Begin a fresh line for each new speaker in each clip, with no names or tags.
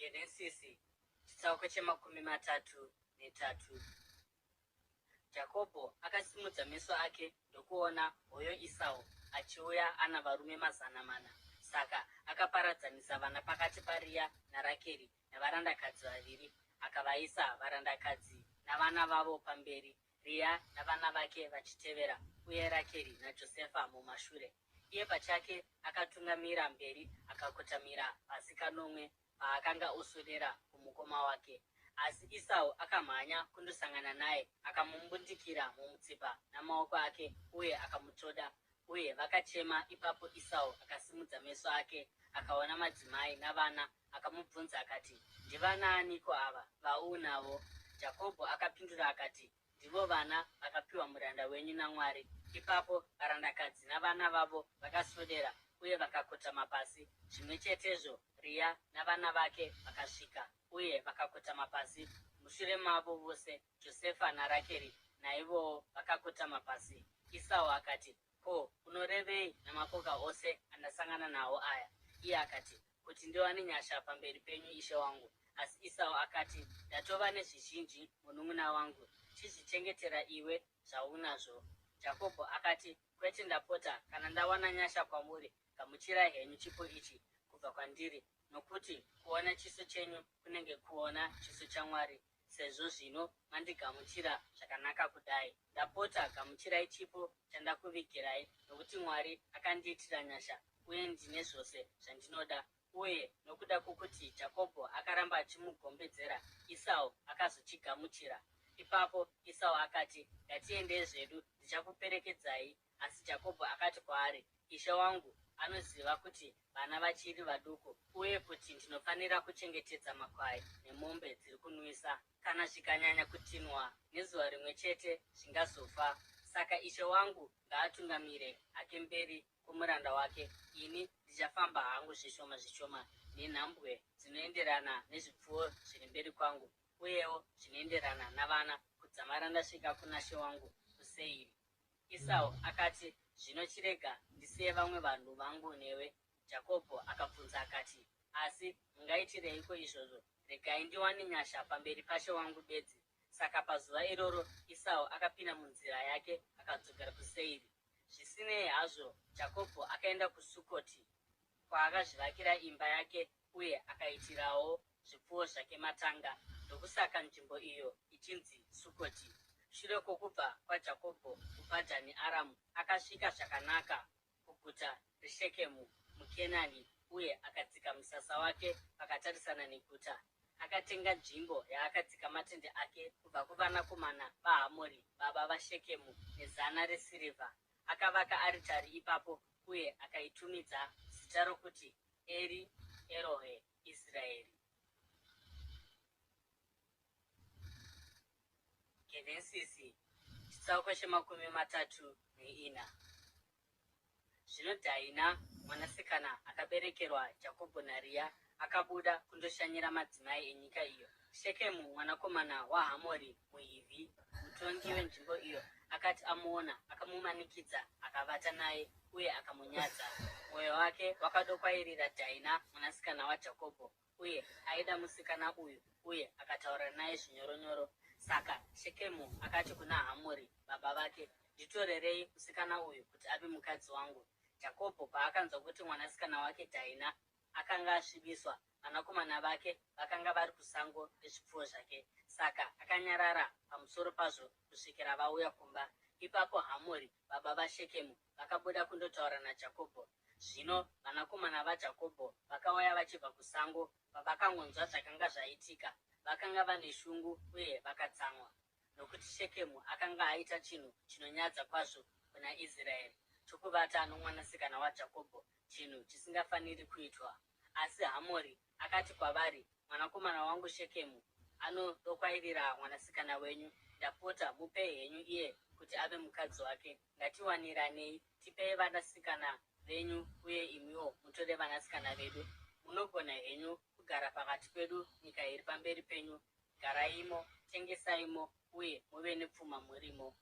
Genesisi chitsauko chemakumi matatu netatu. Jakobho akasimudza meso ake ndokuona hoyo Isau achiuya ana varume 400. Saka akaparadzanisa vana pakati paRiya naRakeri navarandakadzi vaviri, akavaisa varandakadzi navana vavo pamberi, Riya navana vake vachitevera, uye Rakeri naJosefa mumashure. Iye pachake akatungamira mberi akakotamira pasi kanomwe paakanga oswedera kumukoma wake. Asi Isau akamhanya kundosangana naye, akamumbundikira mumutsipa namaoko ake uye akamutsvoda, uye vakachema. Ipapo Isau akasimudza meso ake akaona madzimai navana, akamubvunza akati, Ndivanaaniko ava vaunavo? Jakobho akapindura akati, Ndivo vana vakapiwa muranda wenyu naMwari. Ipapo varandakadzi navana vavo vakaswedera uye vakakotama pasi. Zvimwe chetezvo Riya navana vake vakasvika uye vakakotama pasi. Mushure mavo vose Josefa naRakeri naivowo vakakotama pasi. Isau akati, Ko, unorevei namapoka ose andasangana nawo aya? Iye akati, Kuti ndiwane nyasha pamberi penyu, ishe wangu. Asi Isau akati, Ndatova nezvizhinji, munun'una wangu. Chizvichengetera iwe zvaunazvo. Jakobho akati, Kwete ndapota, kana ndawana nyasha kwamuri, gamuchirai henyu chipo ichi kubva kwandiri, nokuti kuona chiso chenyu kunenge kuona chiso chaMwari, sezvo zvino mandigamuchira zvakanaka kudai. Ndapota, gamuchirai chipo chandakuvigirai, nokuti Mwari akandiitira nyasha uye ndine zvose zvandinoda. Uye nokuda kwokuti Jakobho akaramba achimugombedzera, Isau akazochigamuchira. Ipapo Isau akati, Ngatiendei zvedu, ndichakuperekedzai. Asi Jakobho akati kwaari, Ishe wangu anoziva kuti vana vachiri vaduku uye kuti ndinofanira kuchengetedza makwai nemombe dziri kunwisa. Kana zvikanyanya kutinhwa nezuva rimwe chete, zvingazofa. Saka ishe wangu ngaatungamire hake mberi kwomuranda wake, ini ndichafamba hangu zvishoma zvishoma nenhambwe dzinoenderana nezvipfuwo zviri mberi kwangu, uyewo zvinoenderana navana, kudzamara ndasvika kunashe wangu kuSeiri. Isau akati, Zvino chirega ndisiye vamwe vanhu vangu newe. Jakobho akabvunza akati, Asi mungaitireiko izvozvo? Regai ndiwane nyasha pamberi pashe wangu bedzi. Saka pazuva iroro Isau akapinda munzira yake akadzokera kuSeiri. Zvisinei hazvo, Jakobho akaenda kuSukoti, kwaakazvivakira imba yake uye akaitirawo zvipfuwo zvake matanga. Ndokusaka nzvimbo iyo ichinzi Sukoti. Shure kwokubva kwaJakobho kuPadhani Aramu, akasvika zvakanaka kuguta reShekemu muKenani uye akadzika musasa wake pakatarisana neguta. Akatenga nzvimbo yaakadzika matende ake kubva kuvanakomana vaHamori baba vaShekemu nezana resirivha. Akavaka aritari ipapo uye akaitumidza zita rokuti Eri Erohe Israeri. Genesisi chitsauko chemakumi matatu neina. Zvino Dhaina, mwanasikana akaberekerwa Jakobho naRiya, akabuda kundoshanyira madzimai enyika iyo. Shekemu mwanakomana waHamori muHivhi, mutongi wenzvimbo iyo, akati amuona, akamumanikidza, akavata naye uye akamunyadza. Mwoyo wake wakadokwairira Dhaina mwanasikana waJakobho, uye aida musikana uyu uye akataura naye zvinyoronyoro. Saka Shekemu akati kuna Hamori baba vake, Nditorerei musikana uyu kuti ave mukadzi wangu. Jakobho paakanzwa kuti mwanasikana wake Dhaina akanga asvibiswa, vanakomana vake vakanga vari kusango nezvipfuwo zvake. Saka akanyarara pamusoro pazvo kusvikira vauya kumba. Ipapo Hamori baba vaShekemu vakabuda kundotaura naJakobho. Zvino vanakomana vaJakobho vakauya vachibva kusango pavakangonzwa zvakanga zvaitika. Vakanga vane shungu uye vakatsamwa, nokuti Shekemu akanga aita chinhu chinonyadza kwazvo kuna Israeri, chokuvata nomwanasikana waJakobho, chinhu chisingafaniri kuitwa. Asi Hamori akati kwavari, Mwanakomana wangu Shekemu anodokwairira mwanasikana wenyu. Ndapota, mupei henyu iye kuti ave mukadzi wake. Ngatiwaniranei, tipei vanasikana venyu uye imiwo mutore vanasikana vedu. Munogona henyu kugara pakati pedu, nyika iri pamberi penyu. Garaimo, tengesaimo uye muve nepfuma murimo.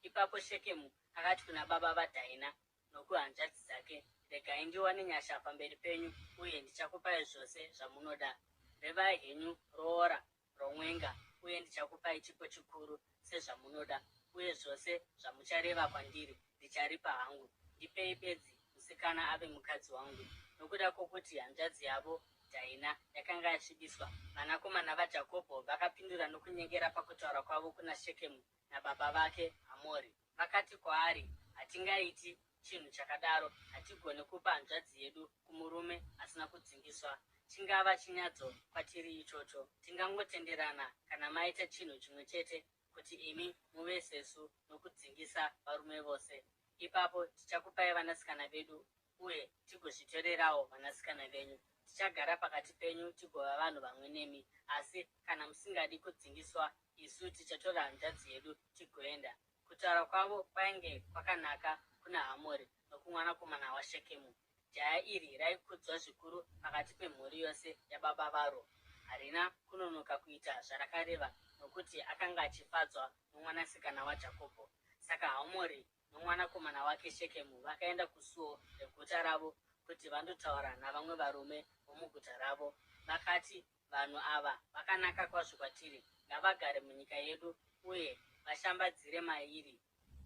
Ipapo Shekemu akati kuna baba vaDhaina, nokuhanzvadzi dzake, Regai ndiwane nyasha pamberi penyu, uye ndichakupai zvose zvamunoda. Revai henyu roora romwenga, uye ndichakupai chipo chikuru sezvamunoda, uye zvose zvamuchareva kwandiri ndicharipa hangu. Ndipei bedzi musikana ave mukadzi wangu. Nokuda kwokuti hanzvadzi yavo Dhaina yakanga yasvibiswa, vanakomana vaJakobho vakapindura nokunyengera pakutaura kwavo kuna Shekemu nababa vake Hamori. Vakati kwaari, Hatingaiti chinhu chakadaro, hatigoni kupa hanzvadzi yedu kumurume asina kudzingiswa. Chingava chinyadzo kwatiri ichocho. Tingangotenderana kana maita chinhu chimwe chete, kuti imi muve sesu nokudzingisa varume vose. Ipapo tichakupai vanasikana vedu uye tigozvitorerawo vanasikana venyu. Tichagara pakati penyu tigova vanhu vamwe nemi. Asi kana musingadi kudzingiswa, isu tichatora hanzvadzi yedu tigoenda. Kutaura kwavo kwainge kwakanaka kuna Hamori nokumwanakomana waShekemu. Jaya iri raikudzwa zvikuru pakati pemhuri yose yababa varo. Harina kunonoka kuita zvarakareva, nokuti akanga achifadzwa nomwanasikana waJakobho. Saka Hamori nomwanakomana wake Shekemu vakaenda kusuo reguta ravo kuti vandotaura navamwe varume vomuguta ravo. Vakati, Vanhu ava vakanaka kwazvo kwatiri. Ngavagare munyika yedu uye vashambadzire mairi.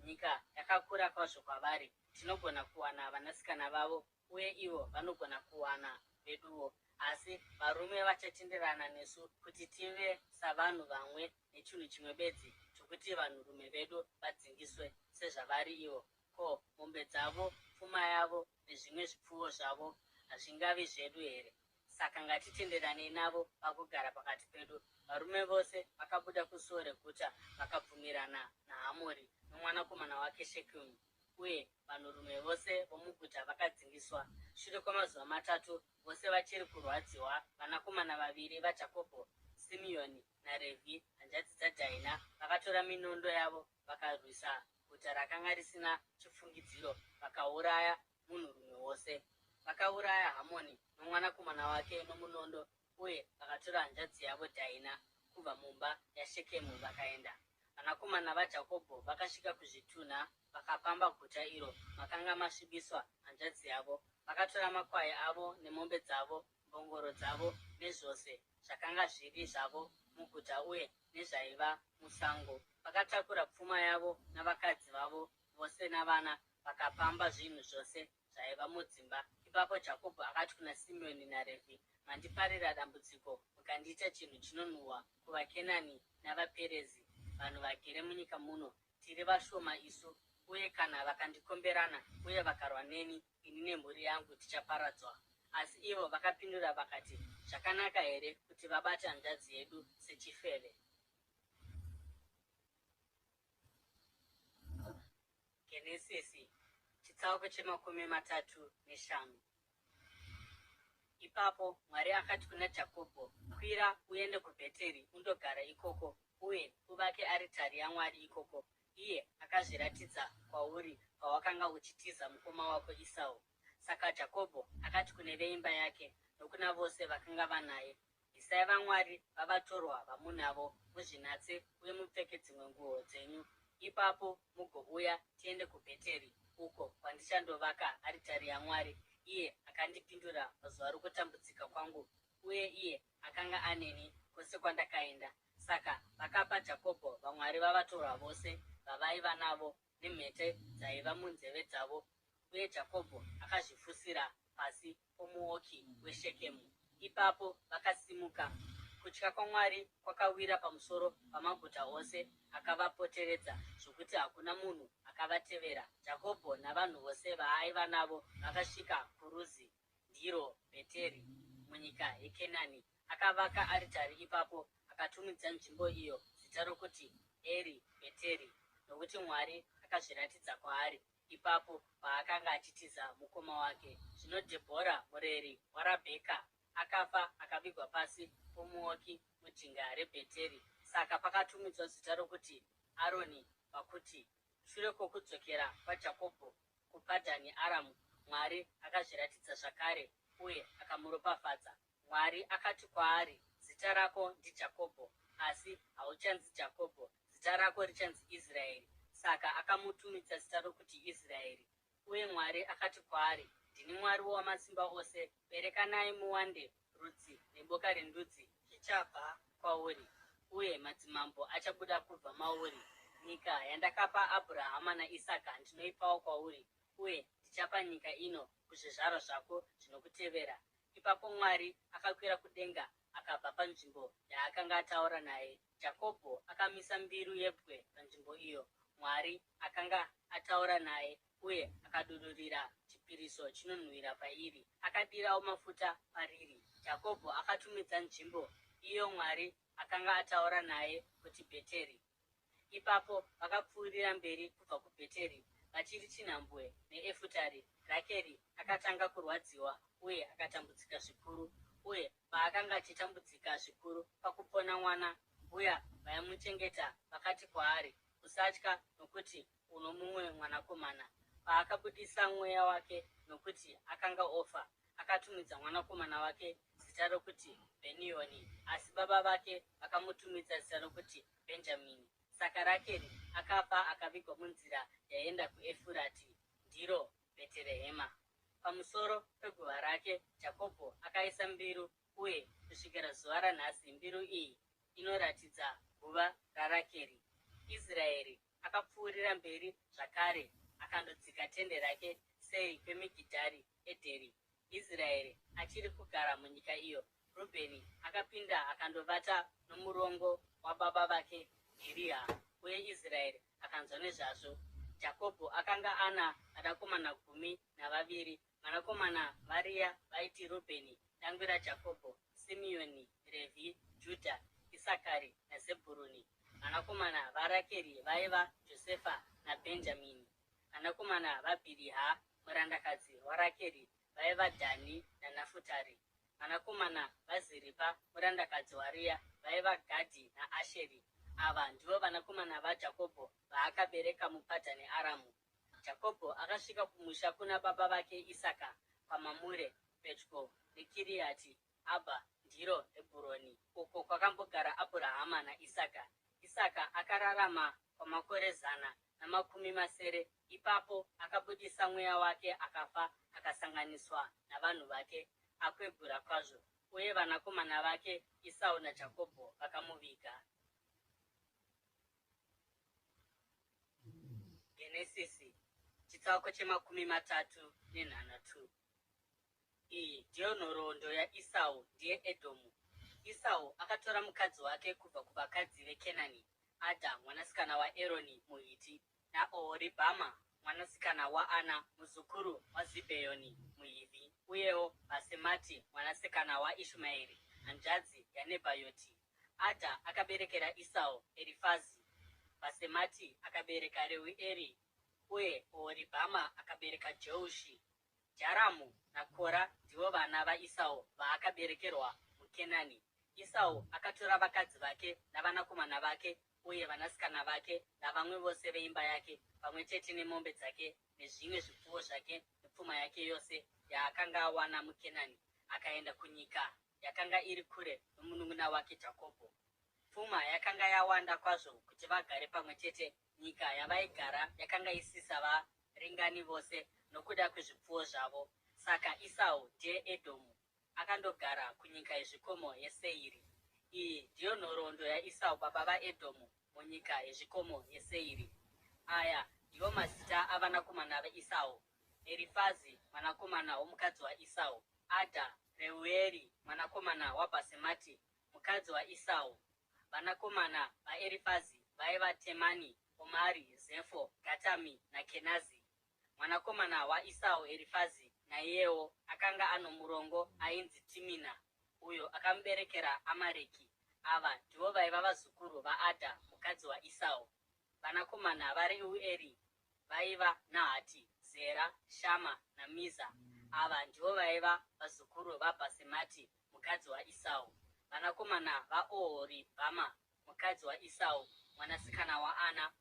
Nyika yakakura kwazvo kwavari. Tinogona kuwana vanasikana vavo uye ivo vanogona kuwana veduwo. Asi varume vachatenderana nesu kuti tive savanhu vamwe nechinhu chimwe bedzi chokuti vanhurume vedu vadzingiswe sezvavari ivo. Ko, mombe dzavo, pfuma yavo nezvimwe zvipfuwo zvavo hazvingavi zvedu here? Saka ngatitenderanei navo vagogara pakati pedu. Varume vose vakabuda kusuo reguta vakabvumirana naHamori nomwanakomana wake Shekemu, uye vanhurume vose vomuguta vakadzingiswa. Shure kwamazuva matatu, vose vachiri kurwadziwa, vanakomana vaviri vaJakobho, Simeoni naRevhi, hanzvadzi dzaDhaina, vakatora minondo yavo vakarwisa guta rakanga risina chifungidziro vakauraya munhurume wose. Vakauraya Hamoni nomwanakomana wake nomunondo uye vakatora hanzvadzi yavo Dhaina kubva mumba yaShekemu vakaenda. Vanakomana vaJakobho vakasvika kuzvitunha vakapamba guta iro makanga masvibiswa hanzvadzi yavo. Vakatora makwai avo nemombe dzavo, mbongoro dzavo nezvose zvakanga zviri zvavo muguta uye nezvaiva musango. Vakatakura pfuma yavo navakadzi vavo vose navana vakapamba zvinhu zvose zvaiva mudzimba. Ipapo Jakobho akati kuna Simeoni naRevhi, Mandiparira dambudziko mukandiita chinhu chinonhuhwa kuvaKenani navaPerezi, vanhu vagere munyika muno. Tiri vashoma isu, uye kana vakandikomberana uye vakarwa neni, ini nemhuri yangu tichaparadzwa. Asi ivo vakapindura vakati, Zvakanaka here kuti vabate hanzvadzi yedu sechifeve? Genesisi chitsauko chemakumi 35. Ipapo Mwari akati kuna Jakobho, Kwira uende kuBheteri undogara ikoko, uye uvake aritari yaMwari ikoko, iye akazviratidza kwauri pawakanga uchitiza mukoma wako Esau. Saka Jakobho akati kune veimba yake nokuna vose vakanga vanaye, Bvisai vamwari vavatorwa vamunavo, muzvinatse uye mupfeke dzimwe nguo dzenyu. Ipapo mugouya tiende kuBheteri, uko kwandichandovaka aritari yaMwari, iye akandipindura pazuva rokutambudzika kwangu uye iye akanga aneni kwose kwandakaenda. Saka vakapa Jakobho vamwari vavatorwa vose vavaiva navo nemhete dzaiva munzeve dzavo, uye Jakobho akazvifusira pasi pomuoki weShekemu. Ipapo vakasimuka. Kutya kwaMwari kwakawira pamusoro pamaguta ose akavapoteredza, zvokuti hakuna munhu akavatevera. Jakobho navanhu vose vaaiva navo vakasvika kuRuzi, ndiro Bheteri, munyika yeKenani. Akavaka aritari ipapo akatumidza nzvimbo iyo zita rokuti Eri Bheteri, nokuti Mwari akazviratidza kwaari ipapo paakanga achitiza mukoma wake. Zvino Dhebhora, mureri waRabheka, akafa akavigwa pasi pomuoki mujinga reBheteri. Saka pakatumidzwa zita rokuti Aroni pakuti, Shure kwokudzokera kwaJakobho kuPadhani Aramu, Mwari akazviratidza zvakare uye akamuropafadza. Mwari akati kwaari, Zita rako ndiJakobho, asi hauchanzi Jakobho, zita rako richanzi Israeri. Saka akamutumidza zita rokuti Israeri. Uye Mwari akati kwaari, Ndini Mwari woWamasimba Ose, berekanai muwande, Rudzi neboka rendudzi zvichabva kwauri, uye madzimambo achabuda kubva mauri. Nyika yandakapa Abhurahama naIsaka ndinoipawo kwauri, uye ndichapa nyika ino kuzvizvarwa zvako zvinokutevera. Ipapo Mwari akakwira kudenga akabva panzvimbo yaakanga ataura naye. Jakobho akamisa mbiru yebwe panzvimbo iyo Mwari akanga ataura naye uye akadururira chipiriso chinonhuhwira pairi. Akadirawo mafuta pariri. Jakobho akatumidza nzvimbo iyo Mwari akanga ataura naye kuti Bheteri. Ipapo vakapfuurira mberi kubva kuBheteri vachiri chinhambwe neEfutari. Rakeri akatanga kurwadziwa uye akatambudzika zvikuru, uye paakanga achitambudzika zvikuru pakupona mwana, mbuya vaimuchengeta vakati kwaari, Usatya, nokuti uno mumwe mwanakomana. Paakabudisa mweya wake, nokuti akanga ofa, akatumidza mwanakomana wake zita rokuti Bhenioni, asi baba vake vakamutumidza zita rokuti Bhenjamini. Saka Rakeri akafa akavigwa munzira yaienda kuEfurati, ndiro Bheterehema. Pamusoro peguva rake Jakobho akaisa mbiru, uye kusvikira zuva ranhasi mbiru iyi inoratidza guva raRakeri. Israeri akapfuurira mberi zvakare akandodzika tende rake seri kweMigidhari Edheri. Israeri achiri kugara munyika iyo, Rubheni akapinda akandovata nomurongo wababa vake Bhiriha, uye Israeri akanzwa nezvazvo. Jakobho akanga ana vanakomana 12. Vanakomana vaRea vaiti Rubheni, dangwe raJakobho, Simeoni, Revhi, Judha, Isakari naZebhuruni. Vanakomana vaRakeri vaiva Josefa naBhenjamini. Vanakomana vaBhiriha murandakadzi waRakeri vaiva Dhani naNafutari. Vanakomana vaZiripa murandakadzi waRea vaiva Gadhi naAsheri. Ava ndivo vanakomana vaJakobho vaakabereka muPadhani Aramu. Jakobho akasvika kumusha kuna baba vake Isaka paMamure, pedyo neKiriati Abha, ndiro Hebhuroni, uko kwakambogara Abhurahama naIsaka. Isaka akararama kwamakore 160. Ipapo akabudisa mweya wake akafa akasanganiswa navanhu vake, akwegura kwazvo, uye vanakomana vake Esau naJakobho vakamuviga. Genesisi chitsauko chemakumi matatu nenhanhatu. Iyi ndiyo nhoroondo yaIsau, ndiye Edhomu. Isau akatora mukadzi wake kubva kuvakadzi veKenani, Adha mwanasikana waEroni muHiti, naOhoribhama mwanasikana waAna muzukuru waZibheoni muHivhi, uyewo Bhasemati mwanasikana waIshmaeri hanzvadzi yaNebhayoti. Adha akaberekera Isau Erifazi, Bhasemati akabereka Reueri, uye Ohoribhama akabereka Jeushi. Jaramu naKora ndivo vana vaIsau vaakaberekerwa muKenani. Isau akatora vakadzi vake navanakomana vake uye vanasikana vake navamwe vose veimba yake, pamwe chete nemombe dzake nezvimwe zvipfuwo zvake nepfuma yake yose yaakanga awana muKenani, akaenda kunyika yakanga iri kure nomunun'una wake Jakobho. Pfuma yakanga yawanda kwazvo kuti vagare pamwe chete, nyika yavaigara yakanga isisavaringani vose nokuda kwezvipfuwo zvavo. Saka Isau, ndiye Edhomu, akandogara kunyika yezvikomo yeSeiri. Iyi ndiyo nhoroondo yaIsau baba vaEdhomu munyika yezvikomo yeSeiri. Aya ndiwo mazita avanakomana vaIsau, Erifazi mwanakomana womukadzi waIsau, Adha, Reueri mwanakomana waBhasemati mukadzi waIsau. Vanakomana vaErifazi vaiva Temani, Omari, Zefo, Gatami naKenazi. Mwanakomana waIsau Erifazi naiyewo akanga ano murongo ainzi Timina, uyo akamuberekera Amareki. Ava ndivo vaiva vazukuru vaAdha mukadzi waIsau. Vanakomana vaReueri vaiva Nahati, Zera, Shama naMiza. Ava ndivo vaiva vazukuru vaBhasemati mukadzi waIsau. Vanakomana vaOhoribhama mukadzi waIsau, mwanasikana waAna,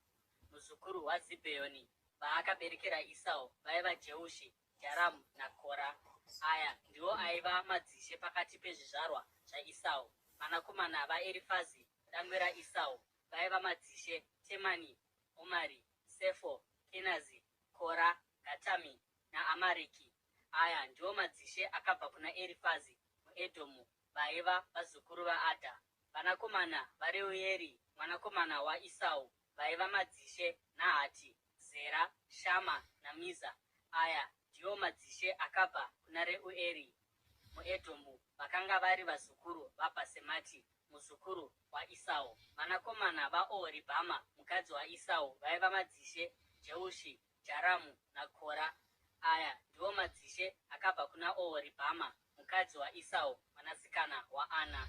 muzukuru waZibheoni, vaakaberekera Isau vaiva Jeushi, Jaramu naKora. Aya ndiwo aiva madzishe pakati pezvizvarwa zvaIsau. Vanakomana vaErifazi dangwe raIsau vaiva madzishe Temani, Omari, Sefo, Kenazi, Kora, Gatami naAmareki. Aya ndiwo madzishe akabva kuna Erifazi. muEdhomu vaiva vazukuru vaAdha. Vanakomana vaReueri mwanakomana waIsau vaiva madzishe Nahati, Zera, Shama naMiza. Aya ndiwo madzishe akabva kuna Reueri muEdhomu vakanga vari vazukuru vaBhasemati muzukuru waIsau. Vanakomana vaOhoribhama mukadzi waIsau vaiva madzishe Jeushi, Jaramu naKora. Aya ndiwo madzishe akabva kuna Ohoribhama mukadzi waIsau mwanasikana waAna.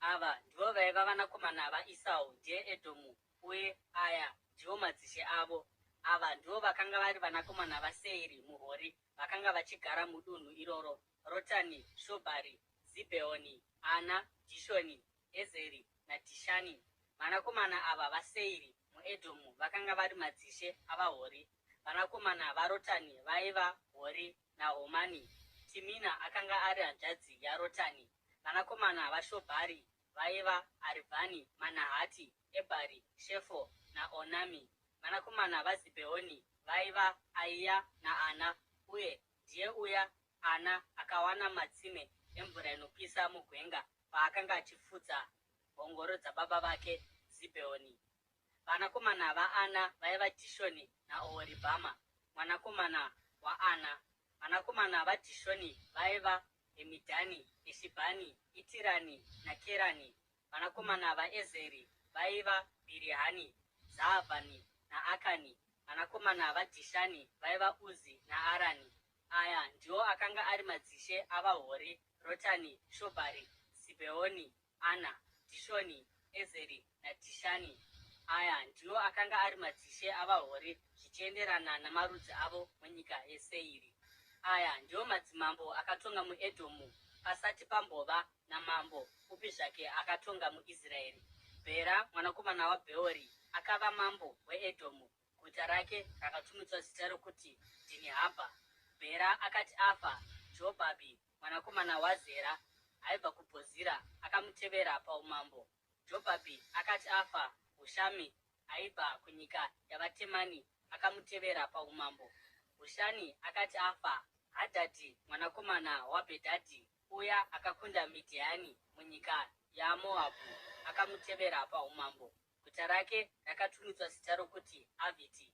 Ava ndivo vaiva vanakomana vaIsau ndiye Edhomu uye aya ndiwo madzishe avo. Ava ndivo vakanga vari vanakomana vaSeiri muHori vakanga vachigara mudunhu iroro, Rotani, Shobhari, Zibheoni, Ana, Dhishoni, Ezeri naDhishani. Vanakomana ava vaSeiri muEdhomu vakanga vari madzishe avaHori. Vanakomana vaRotani vaiva Hori naHomani. Timina akanga ari hanzvadzi yaRotani. Vanakomana vaShobhari vaiva Arivhani, Manahati, Ebhari, Shefo naOnami. Vanakomana vaZibheoni vaiva Aiya naAna, uye ndiye uya Ana akawana matsime emvura inopisa mugwenga paakanga achifudza mbongoro dzababa vake Zibheoni. Vanakomana vaAna vaiva Dhishoni naOhoribhama, mwanakomana waAna. Vanakomana vaDhishoni vaiva Hemidhani, Eshibhani, Itirani naKerani. Vanakomana vaEzeri vaiva Bhirihani, Zaavhani naAkani. Vanakomana vaDhishani vaiva Uzi naArani. Aya ndiwo akanga ari madzishe avaHori, Rotani, Shobhari, Zibheoni, Ana, Dhishoni, Ezeri naDhishani. Aya ndiwo akanga ari madzishe avaHori zvichienderana namarudzi avo munyika yeSeiri. Aya ndiwo madzimambo akatonga muEdhomu pasati pambova namambo upi zvake akatonga muIsraeri. Bhera mwanakomana waBheori akava mambo weEdhomu. Guta rake rakatumidzwa zita rokuti Dhinihabha. Bhera akati afa, Jobhabhi mwanakomana waZera aibva kuBhozira akamutevera paumambo. Jobhabhi akati afa, Hushami aibva kunyika yavaTemani akamutevera paumambo. Hushani akati afa, Hadhadhi mwanakomana waBhedhadhi uya akakunda Midhiani munyika yaMoabhu akamutevera paumambo. Guta rake rakatumidzwa zita rokuti Avhiti.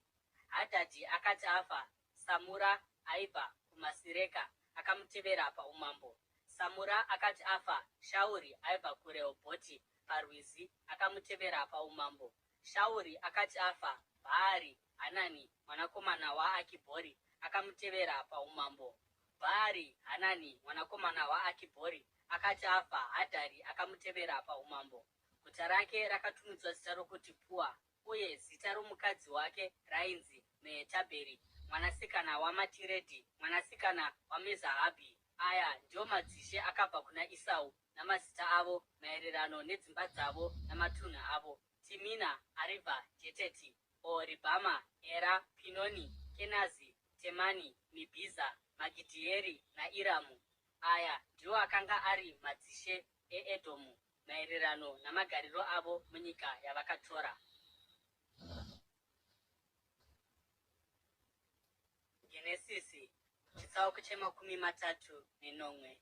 Hadhadhi akati afa, Samura aibva kuMasireka akamutevera paumambo. Samura akati afa, Shauri aibva kuRehobhoti parwizi akamutevera paumambo. Shauri akati afa, Bhaari Hanani mwanakomana waAkibhori akamutevera paumambo. Bhaari Hanani mwanakomana waAkibhori akati afa, Hadhari akamutevera paumambo. Guta rake rakatumidzwa zita rokuti Pua, uye zita romukadzi wake rainzi Mehetabheri, mwanasikana waMatiredhi, mwanasikana waMezahabhi. Aya ndiwo madzishe akabva kuna Isau namazita avo maererano nedzimba dzavo namatunhu avo, Timina, Arivha, Jeteti, Ohoribhama, Era, Pinoni, Kenazi, Temani, Mibhiza, Magidhieri naIramu. Aya ndiwo akanga ari madzishe eEdhomu maererano namagariro avo munyika yavakatora. Genesisi chitsauko chemakumi matatu nenomwe.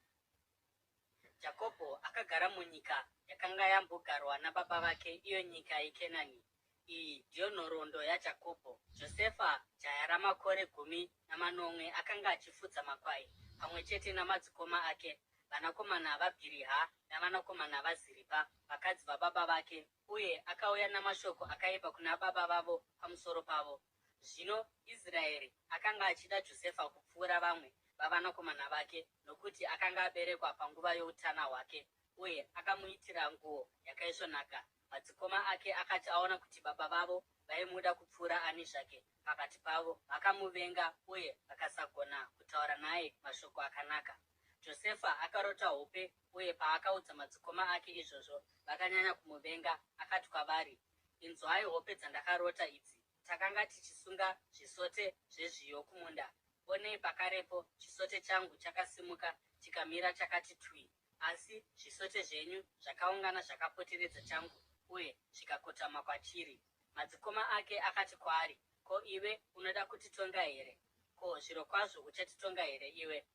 Jakobho akagara munyika yakanga yambogarwa nababa vake, iyo nyika yeKenani. Iyi ndiyo nhoroondo yaJakobho. Josefa, jaya ramakore 17, akanga achifudza makwai pamwe chete namadzikoma ake, vanakomana vaBhiriha navanakomana vaZiripa, vakadzi vababa vake, uye akauya namashoko akaipa kuna baba vavo pamusoro pavo. Zvino Israeri akanga achida Josefa kupfuura vamwe vavanakomana vake, nokuti akanga aberekwa panguva youtana hwake, uye akamuitira nguo yakaisvonaka. Madzikoma ake akati aona kuti baba vavo vaimuda kupfuura ani zvake pakati pavo, vakamuvenga uye vakasagona kutaura naye mashoko akanaka. Josefa akarota hope, uye paakaudza madzikoma ake izvozvo, vakanyanya kumuvenga. Akati kwavari, Inzwai hope dzandakarota idzi. Takanga tichisunga zvisote zvezviyo kumunda. Onei pakarepo chisote changu chakasimuka chikamira chakati twi, asi zvisote zvenyu zvakaungana zvakapoteredza changu uye zvikakotama kwachiri. Madzikoma ake akati kwaari, Ko iwe unoda kutitonga here? Ko zvirokwazvo uchatitonga here iwe?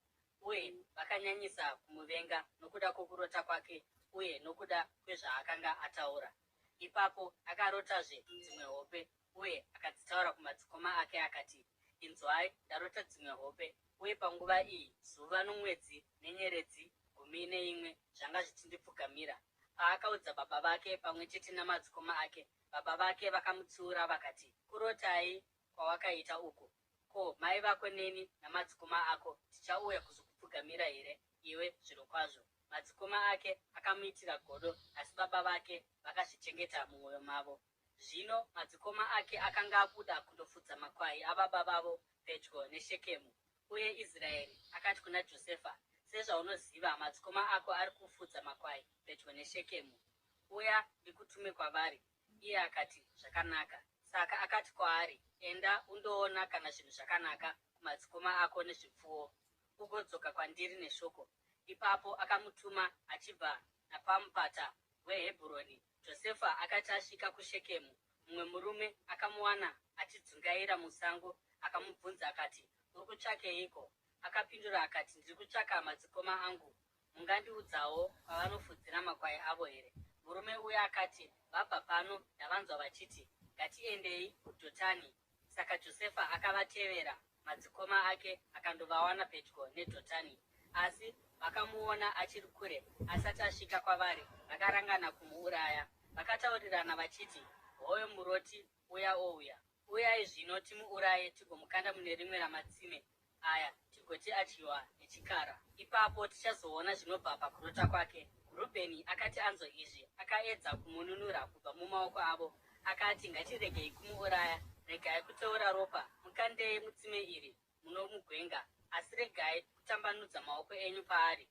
Uye vakanyanyisa kumuvenga nokuda kwokurota kwake uye nokuda kwezvaakanga ataura. Ipapo akarotazve dzimwe hope uye akadzitaura kumadzikoma ake akati, Inzwai, ndarota dzimwe hope, uye panguva iyi zuva nomwedzi nenyeredzi 11 zvanga zvichindipfugamira. Paakaudza baba vake pamwe chete namadzikoma ake, baba vake vakamutsiura vakati, Kurotai kwawakaita uku? Ko, mai vako neni namadzikoma ako tichauya kuzokupfugamira here iwe? Zvirokwazvo, madzikoma ake akamuitira godo, asi baba vake vakazvichengeta mumwoyo mavo. Zvino madzikoma ake akanga abuda kundofudza makwai ababa vavo pedyo neShekemu. Uye Israeri akati kuna Josefa, Sezvaunoziva, madzikoma ako ari kufudza makwai pedyo neShekemu. Uya ndikutume kwavari. Iye akati, Zvakanaka. Saka akati kwaari, Enda undoona kana zvinhu zvakanaka kumadzikoma ako nezvipfuwo, ugodzoka kwandiri neshoko. Ipapo akamutuma achibva napamupata weHebhuroni. Josefa akati asvika kuShekemu, mumwe murume akamuwana achidzungaira musango akamubvunza akati, Uri kutsvakeiko? Akapindura akati, Ndiri kutsvaka madzikoma angu. Mungandiudzawo kwavanofudzira makwai avo here? Murume uya akati, Vabva pano, ndavanzwa vachiti, Ngatiendei kuDhotani. Saka Josefa akavatevera madzikoma ake akandovawana pedyo neDhotani. Asi vakamuona achiri kure asati asvika kwavari, vakarangana kumuuraya. Vakataurirana vachiti, Hoyo muroti uya ouya. Uyai zvino timuuraye tigomukanda mune rimwe ramatsime aya tigoti adyiwa nechikara. Ipapo tichazoona zvinobva pakurota kwake. Rubheni akati anzwa izvi, akaedza kumununura kubva mumaoko avo. Akati, Ngatiregei kumuuraya. Regai kuteura ropa. Mukandei mutsime iri munomugwenga, asi regai kutambanudza maoko enyu paari.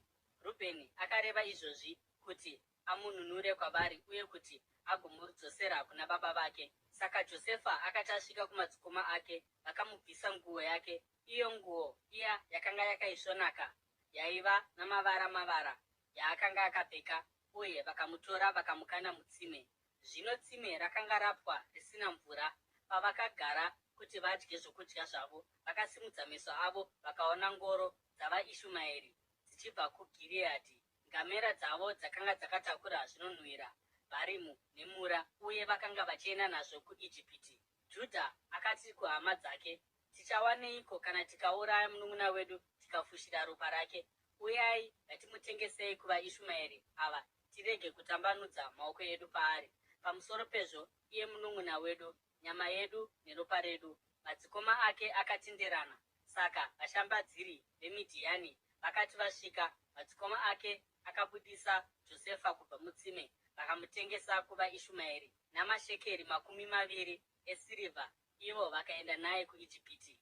Rubheni akareva izvozvi kuti amununure kwavari uye kuti agomudzosera kuna baba vake. Saka Josefa akati asvika kumadzikoma ake, vakamubvisa nguo yake, iyo nguo iya yakanga yakaisvonaka yaiva namavara mavara yaakanga akapfeka, uye vakamutora vakamukanda mutsime. Zvino tsime rakanga rapwa risina mvura. Pavakagara kuti vadye zvokudya zvavo, vakasimudza meso avo vakaona ngoro dzavaIshumaeri dzichibva kuGiriyadhi. Ngamera dzavo dzakanga dzakatakura zvinonhuhwira, bharimu nemura, uye vakanga vachienda nazvo kuIjipiti. Judha akati kuhama dzake, Tichawaneiko kana tikauraya munun'una wedu tikafushira ropa rake? Uyai, ngatimutengesei kuvaIshumaeri ava tirege kutambanudza maoko edu paari. Pamusoro pezvo, iye munun'una wedu, nyama yedu neropa redu. Madzikoma ake akatenderana. Saka vashambadziri veMidhiani vakati vasvika, madzikoma ake akabudisa Josefa kubva mutsime vakamutengesa kuvaIshumaeri namashekeri 20 esirivha, ivo vakaenda naye kuIjipiti.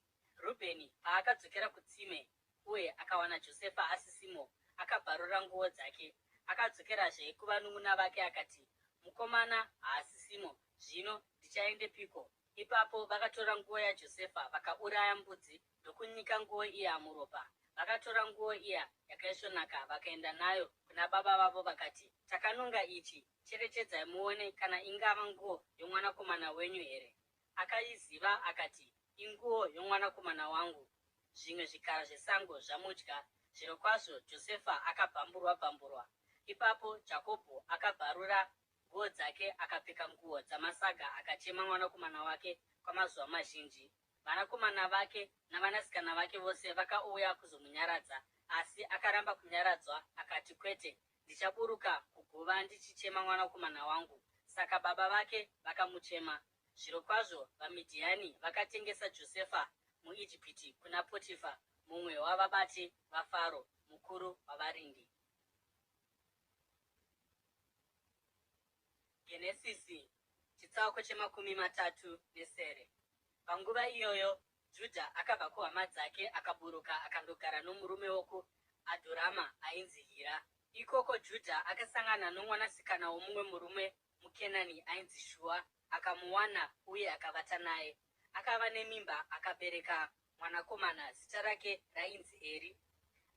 Rubheni paakadzokera kutsime uye akawana Josefa asisimo, akabvarura nguo dzake. Akadzokerazve kuvanun'una vake akati, Mukomana haasisimo, zvino ndichaendepiko? Ipapo vakatora nguo yaJosefa, vakauraya mbudzi ndokunyika nguo iya muropa. Vakatora nguo iya yakaisvonaka vakaenda nayo kuna baba vavo vakati, Takanonga ichi, cherechedzai muone kana ingava nguo yomwanakomana wenyu here. Akaiziva akati, Inguo yomwanakomana wangu, zvimwe zvikara zvesango zvamudya. Zvirokwazvo Josefa akabvamburwa-bvamburwa. Ipapo Jakobho akabvarura nguo dzake akapfeka nguo dzamasaga akachema mwanakomana wake kwamazuva mazhinji. Vanakomana vake navanasikana vake vose vakauya kuzomunyaradza, asi akaramba kunyaradzwa akati, Kwete, ndichaburuka kuguva ndichichema mwanakomana wangu. Saka baba vake vakamuchema. Zvirokwazvo vaMidhiani vakatengesa Josefa muIjipiti kuna Potifa, mumwe wavabati vaFaro, mukuru wavarindi. Genesisi chitsauko chemakumi matatu nesere. Panguva iyoyo Judha akabva kuhama dzake akaburuka akandogara nomurume wokuAdhurama ainzi Hira. Ikoko Judha akasangana nomwanasikana womumwe murume muKenani ainzi Shua, akamuwana uye akavata naye. Akava nemimba akabereka mwanakomana, zita rake rainzi Eri.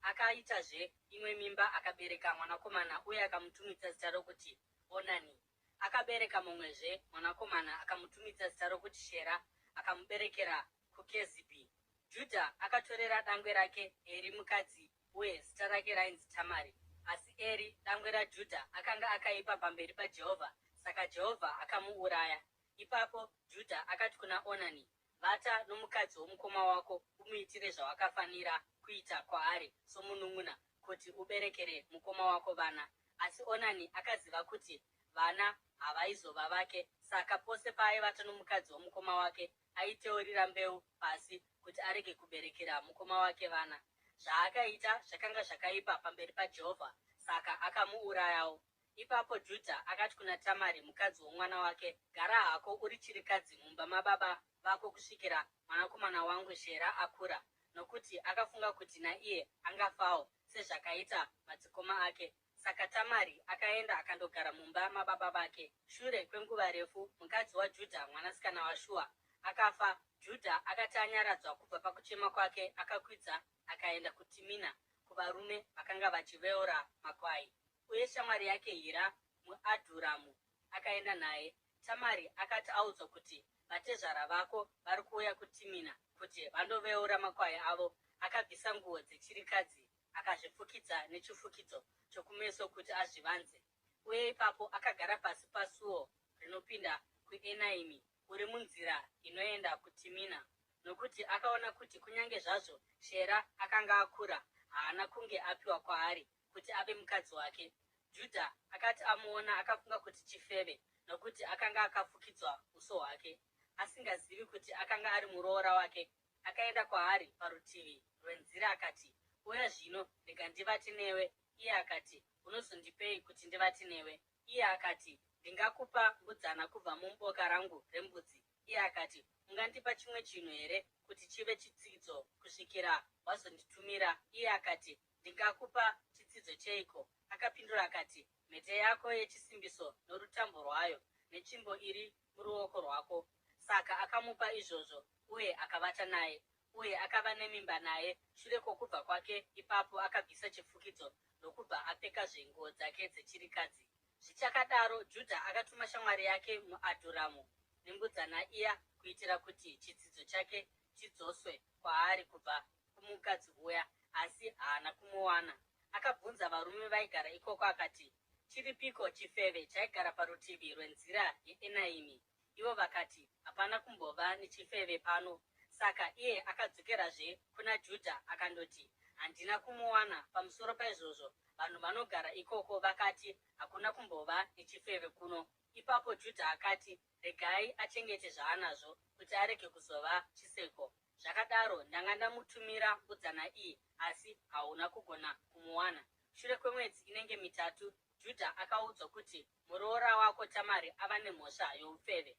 Akaitazve imwe mimba akabereka mwanakomana uye akamutumidza zita rokuti Onani. Akabereka mumwezve mwanakomana akamutumidza zita rokuti Shera, akamuberekera kuKezibhi. Judha akatorera dangwe rake Eri mukadzi. uye zita rake rainzi Tamari. Asi Eri, dangwe raJudha, akanga akaipa pamberi paJehovha, saka Jehovha akamuuraya. Ipapo Judha akati kuna Onani, Vata nomukadzi womukoma wako umuitire zvawakafanira kuita kwaari somunun'una, kuti uberekere mukoma wako vana. Asi Onani akaziva kuti vana havaizova vake, saka pose paaivata nomukadzi womukoma wake, aiteurira mbeu pasi kuti arege kuberekera mukoma wake vana. Zvaakaita zvakanga zvakaipa pamberi paJehovha, saka akamuurayawo. Ipapo Judha akati kuna Tamari mukadzi womwana wake, Gara hako uri chirikadzi mumba mababa vako kusvikira mwanakomana wangu Shera akura, nokuti akafunga kuti naiye angafawo sezvakaita madzikoma ake. Saka Tamari akaenda akandogara mumba mababa vake. Shure kwenguva refu, mukadzi waJudha, mwanasikana waShua, akafa. Judha akati anyaradzwa kubva pakuchema kwake, akakwidza akaenda kuTimina kuvarume vakanga vachiveura makwai. Uye shamwari yake Hira muAdhuramu akaenda naye. Tamari akati audzwa kuti, Vatezvara vako vari kuuya kuTimina kuti vandoveura makwai avo, akabvisa nguo dzechirikadzi akazvifukidza nechifukidzo chokumeso kuti azvivanze, uye ipapo akagara pasi pasuo rinopinda kuEnaimi, uri munzira inoenda kuTimina, nokuti akaona kuti kunyange zvazvo Shera akanga akura, haana kunge apiwa kwaari kuti ave mukadzi wake. Judha akati amuona akafunga kuti chifeve, nokuti akanga akafukidzwa uso hwake. Asingazivi kuti akanga ari muroora wake, akaenda kwaari parutivi rwenzira akati, Uya zvino, rega ndivate newe. Iye akati, Unozondipei kuti ndivate newe? Iye akati, Ndingakupa mbudzana kubva muboka rangu rembudzi. Iye akati, Ungandipa chimwe chinhu here kuti chive chitsidzo kusvikira wazonditumira? Iye akati, Ndingakupa chitsidzo cheiko? Akapindura akati, Mhete yako yechisimbiso norutambo rwayo, netsvimbo iri muruoko rwako. Saka akamupa izvozvo, uye akavata naye. Uye akava nemimba naye. Shure kwokubva kwake ipapo akabvisa chifukidzo ndokubva apfekazve nguo dzake dzechirikadzi. Zvichakadaro, Judha akatuma shamwari yake muAdhuramu nembudzana iya kuitira kuti chitsidzo chake chidzoswe kwaari kubva kumukadzi uya, asi haana kumuwana. Akabvunza varume vaigara ikoko akati, Chiripiko chifeve chaigara parutivi rwenzira yeEnaimi? Ivo vakati, Hapana kumbova nechifeve pano. Saka iye akadzokerazve kuna Judha akandoti, Handina kumuwana. Pamusoro paizvozvo, vanhu vanogara ikoko vakati, Hakuna kumbova nechifeve kuno. Ipapo Judha akati, Regai achengete zvaanazvo, kuti arege kuzova chiseko. Zvakadaro, ndanga ndamutumira mbudzana iyi, asi hauna kugona kumuwana. Shure kwemwedzi inenge mitatu, Judha akaudzwa kuti, Muroora wako Tamari ava nemhosva youfeve,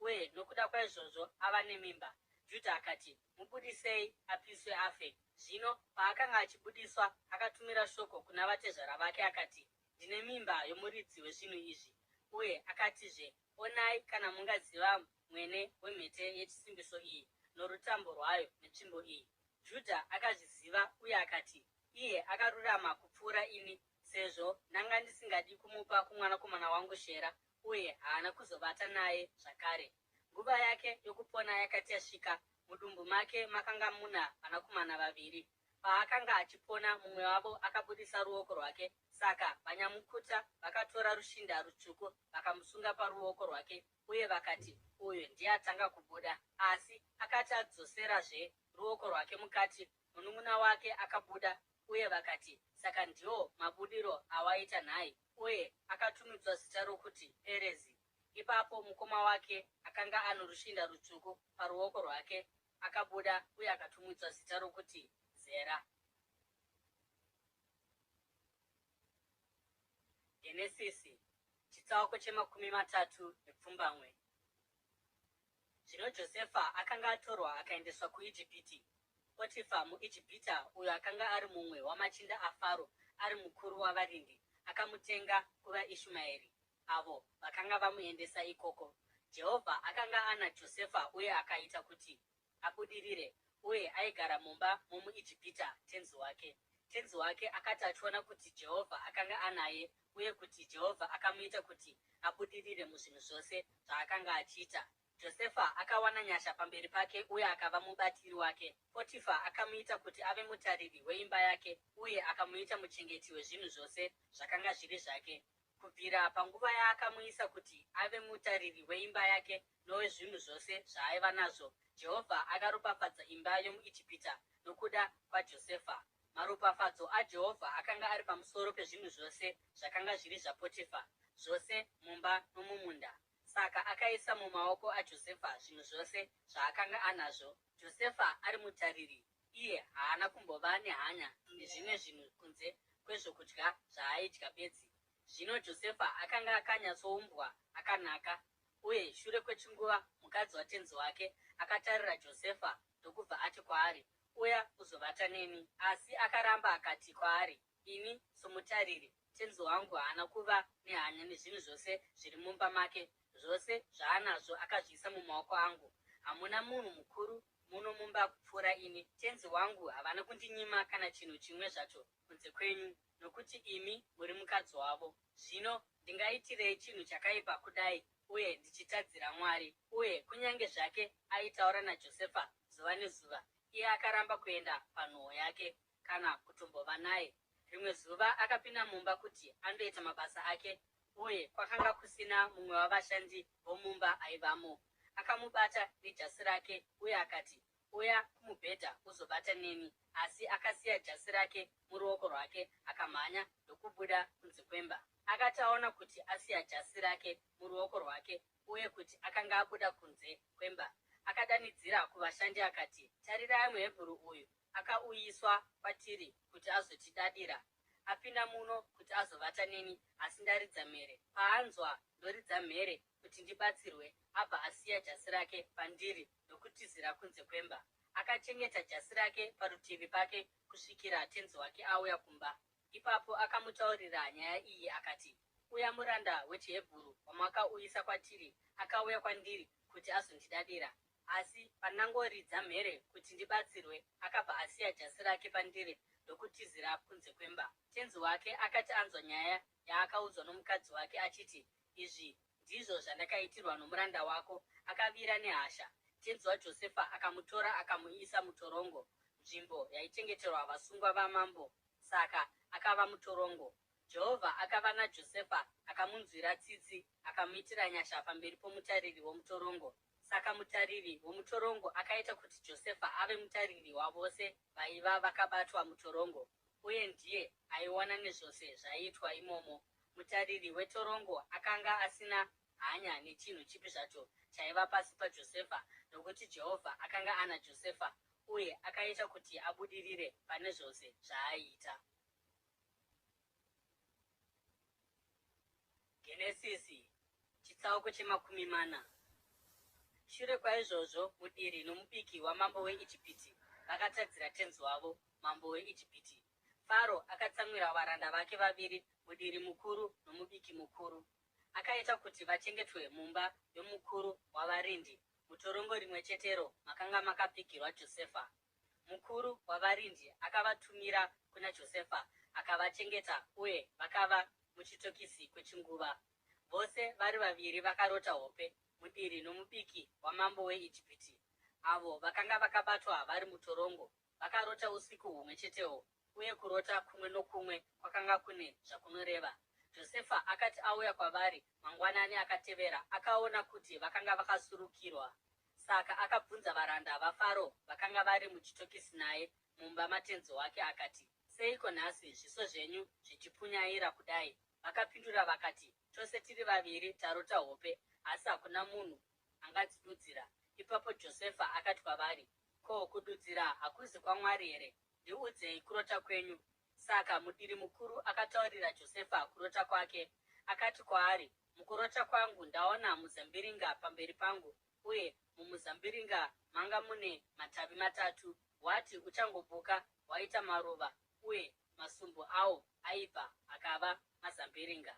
uye nokuda kwaizvozvo ava nemimba. Judha akati, Mubudisei apiswe afe. Zvino paakanga achibudiswa, akatumira shoko kuna vatezvara vake akati, Ndine mimba yomuridzi wezvinhu izvi. Uye akatizve, Onai kana mungaziva mwene wemhete yechisimbiso iyi, norutambo rwayo netsvimbo iyi. Judha akazviziva uye akati, Iye akarurama kupfuura ini, sezvo ndanga ndisingadi kumupa kumwanakomana wangu Shera, uye haana kuzovata naye zvakare. Nguva yake yokupona yakati yasvika, mudumbu make makanga muna vanakomana vaviri. Paakanga achipona, mumwe wavo akabudisa ruoko rwake, saka vanyamukuta vakatora rushinda rutsvuku vakamusunga paruoko rwake uye vakati, Uyu ndiye atanga kubuda. Asi akati adzoserazve ruoko rwake mukati, munun'una wake akabuda, uye vakati, Saka ndiwo mabudiro awaita nhai? Uye akatumidzwa zita rokuti Perezi. Ipapo mukoma wake akanga ano rushinda rutsvuku paruoko rwake akabuda uye akatumidzwa zita rokuti Zera. Genesisi chitsauko chemakumi matatu nepfumbamwe. Zvino Josefa akanga atorwa akaendeswa kuIjipiti. Potifa muIjipita, uyo akanga ari mumwe wamachinda aFaro, ari mukuru wavarindi, akamutenga kuvaIshumaeri, avo vakanga vamuendesa ikoko. Jehovha akanga ana Josefa uye akaita kuti abudirire, uye aigara mumba momuIjipita tenzi wake. Tenzi wake akati achiona kuti Jehovha akanga anaye uye kuti Jehovha akamuita kuti abudirire muzvinhu zvose zvaakanga achiita, Josefa akawana nyasha pamberi pake uye akava mubatiri wake. Potifa akamuita kuti ave mutariri weimba yake uye akamuita muchengeti wezvinhu zvose zvakanga zviri zvake. Kubvira panguva yaakamuisa kuti ave mutariri weimba yake nowezvinhu zvose zvaaiva nazvo, Jehovha akaropafadza imba yomuIjipita nokuda kwaJosefa. Maropafadzo aJehovha akanga ari pamusoro pezvinhu zvose zvakanga zviri zvaPotifa, zvose mumba nomumunda. Saka akaisa mumaoko aJosefa zvinhu zvose zvaakanga anazvo. Josefa ari mutariri, iye haana kumbova nehanya nezvimwe zvinhu kunze kwezvokudya zvaaidya bedzi. Zvino Josefa akanga akanyatsoumbwa akanaka, uye shure kwechinguva mukadzi watenzi wake akatarira Josefa ndokubva ati kwaari, Uya uzovata neni. Asi akaramba akati kwaari, Ini somutariri, tenzi wangu haana kuva nehanya nezvinhu zvose zviri mumba make, zvose zvaanazvo akazviisa mumaoko angu. Hamuna munhu mukuru muno mumba kupfuura ini. Tenzi wangu havana kundinyima kana chinhu chimwe zvacho kunze kwenyu, nokuti imi muri mukadzi wavo. Zvino ndingaitirei chinhu chakaipa kudai uye ndichitadzira Mwari? Uye kunyange zvake aitaura naJosefa zuva nezuva, iye akaramba kuenda panhoo yake kana kutombova naye. Rimwe zuva akapinda mumba kuti andoita mabasa ake, uye kwakanga kusina mumwe wavashandi vomumba aivamo. Akamubata nejasi rake uye akati, Uya kumubhedha uzovata neni. Asi akasiya jasi rake muruoko rwake akamhanya ndokubuda kunze kwemba. Akati aona kuti asiya jasi rake muruoko rwake uye kuti akanga abuda kunze kwemba, akadanidzira kuvashandi akati, Tarirai muHebheru uyu akauyiswa kwatiri kuti azotidadira! Apinda muno kuti azovata neni, asi ndaridza mhere. Paanzwa ndoridza mhere kuti ndibatsirwe, abva asiya jasi rake pandiri ndokutizira kunze kwemba. Akachengeta jasi rake parutivi pake kusvikira tenzi wake auya kumba. Ipapo akamutaurira nyaya iyi akati, Uya muranda wechiHebhuru wamakauyisa kwatiri akauya kwandiri kuti azondidadira. Asi pandangoridza mhere kuti ndibatsirwe, akabva asiya jasi rake pandiri ndokutizira kunze kwemba. Tenzi wake akati anzwa nyaya yaakaudzwa nomukadzi wake achiti, Izvi ndizvo zvandakaitirwa nomuranda wako, akavira nehasha. Tenzi waJosefa akamutora akamuisa mutorongo, nzvimbo yaichengeterwa vasungwa vamambo. Saka akava mutorongo. Jehovha akava naJosefa akamunzwira tsitsi akamuitira nyasha pamberi pomutariri womutorongo. Saka mutariri womutorongo akaita kuti Josefa ave mutariri wavose vaiva vakabatwa mutorongo, uye ndiye aiona nezvose zvaiitwa imomo. Mutariri wetorongo akanga asina hanya nechinhu chipi zvacho chaiva pasi paJosefa, nokuti Jehovha akanga ana Josefa uye akaita kuti abudirire pane zvose zvaaiita. Genesisi chitsauko chemakumi mana. Shure kwaizvozvo mudiri nomubiki wamambo weIjipiti vakatadzira tenzi wavo, mambo weIjipiti. Faro akatsamwira varanda vake vaviri, mudiri mukuru nomubiki mukuru. Akaita kuti vachengetwe mumba yomukuru wavarindi, mutorongo rimwe chetero makanga makapfigirwa Josefa. Mukuru wavarindi akavatumira kuna Josefa, akavachengeta uye vakava muchitokisi kwechinguva. Vose vari vaviri vakarota hope, mudiri nomubiki wamambo weIjipiti, avo vakanga vakabatwa vari mutorongo, vakarota usiku humwe chetehwo, uye kurota kumwe nokumwe kwakanga kune zvakunoreva. Josefa akati auya kwavari mangwanani akatevera, akaona kuti vakanga vakasurukirwa. Saka akabvunza varanda vaFaro vakanga vari muchitokisi naye mumba matenzi wake akati, Seiko nhasi zviso zvenyu zvichipunyaira kudai? Vakapindura vakati, Tose tiri vaviri tarota hope, asi hakuna munhu angadzidudzira. Ipapo Josefa akati kwavari, Ko, kududzira hakuzi kwaMwari here? Ndiudzei kurota kwenyu. Saka mudiri mukuru akataurira Josefa kurota kwake. Akati kwaari, Mukurota kwangu ndaona muzambiringa pamberi pangu, uye mumuzambiringa manga mune matavi matatu. Wati uchangobuka waita maruva, uye masumbu awo aibva akava mazambiringa.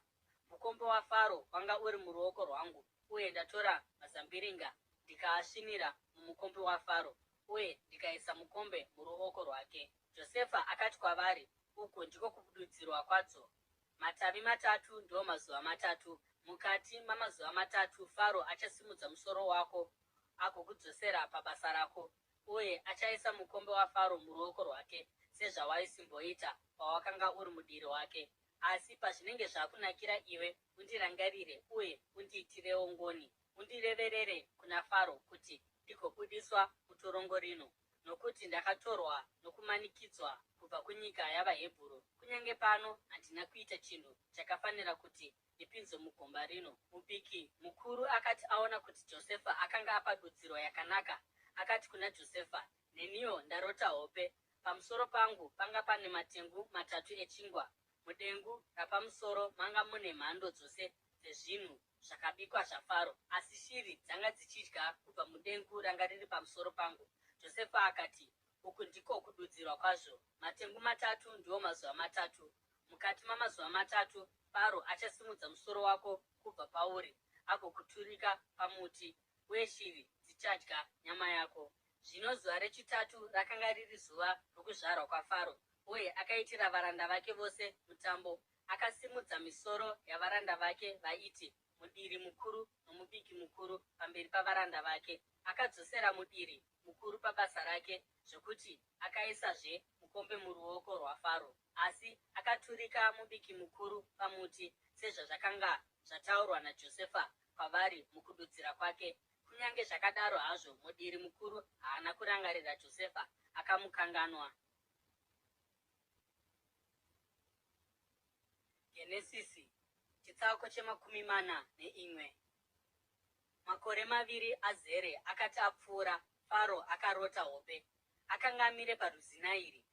Mukombe waFaro wanga uri muruoko rwangu, uye ndatora mazambiringa ndikaasvinira mumukombe waFaro, uye ndikaisa mukombe muruoko rwake. Josefa akati kwavari, Uku ndiko kududzirwa kwadzo. Matavi matatu ndiwo mazuva matatu. Mukati mamazuva matatu Faro achasimudza musoro wako agokudzosera pabasa rako, uye achaisa mukombe waFaro muruoko rwake, sezvawaisimboita pawakanga uri mudiri wake. Asi pazvinenge zvakunakira iwe, undirangarire uye undiitirewo ngoni, undireverere kuna Faro kuti ndigobudiswa mutorongo rino, nokuti ndakatorwa nokumanikidzwa kubva kunyika yavaHebhuru, kunyange pano handina kuita chinhu chakafanira kuti ndipinzwe mugomba rino. Mubiki mukuru akati aona kuti Josefa akanga apa dudziro yakanaka, akati kuna Josefa, Neniwo ndarota hope. Pamusoro pangu panga pane matengu matatu echingwa. Mudengu rapamusoro manga mune mhando dzose dzezvinhu zvakabikwa zvaFaro, asi shiri dzanga dzichidya kubva mudengu ranga riri pamusoro pangu. Josefa akati, Uku ndiko kududzirwa kwazvo, Matengu matatu ndiwo mazuva matatu. Mukati mamazuva matatu Faro achasimudza musoro wako kubva pauri agokuturika pamuti, uye shiri dzichadya nyama yako. Zvino zuva rechitatu rakanga riri zuva rokuzvarwa kwaFaro, uye akaitira varanda vake vose mutambo. Akasimudza misoro yavaranda vake vaiti mudiri mukuru nomubiki mukuru pamberi pavaranda vake. Akadzosera mudiri mukuru pabasa rake zvokuti akaisazve mukombe muruoko rwaFaro. Asi akaturika mubiki mukuru pamuti, sezvazvakanga zvataurwa naJosefa kwavari mukududzira kwake. Kunyange zvakadaro hazvo, mudiri mukuru haana kurangarira Josefa, akamukanganwa. Genesisi chitsauko chemakumi mana neimwe. Makore maviri azere akati apfuura, Faro akarota hope. Akanga amire parwizi Nairi,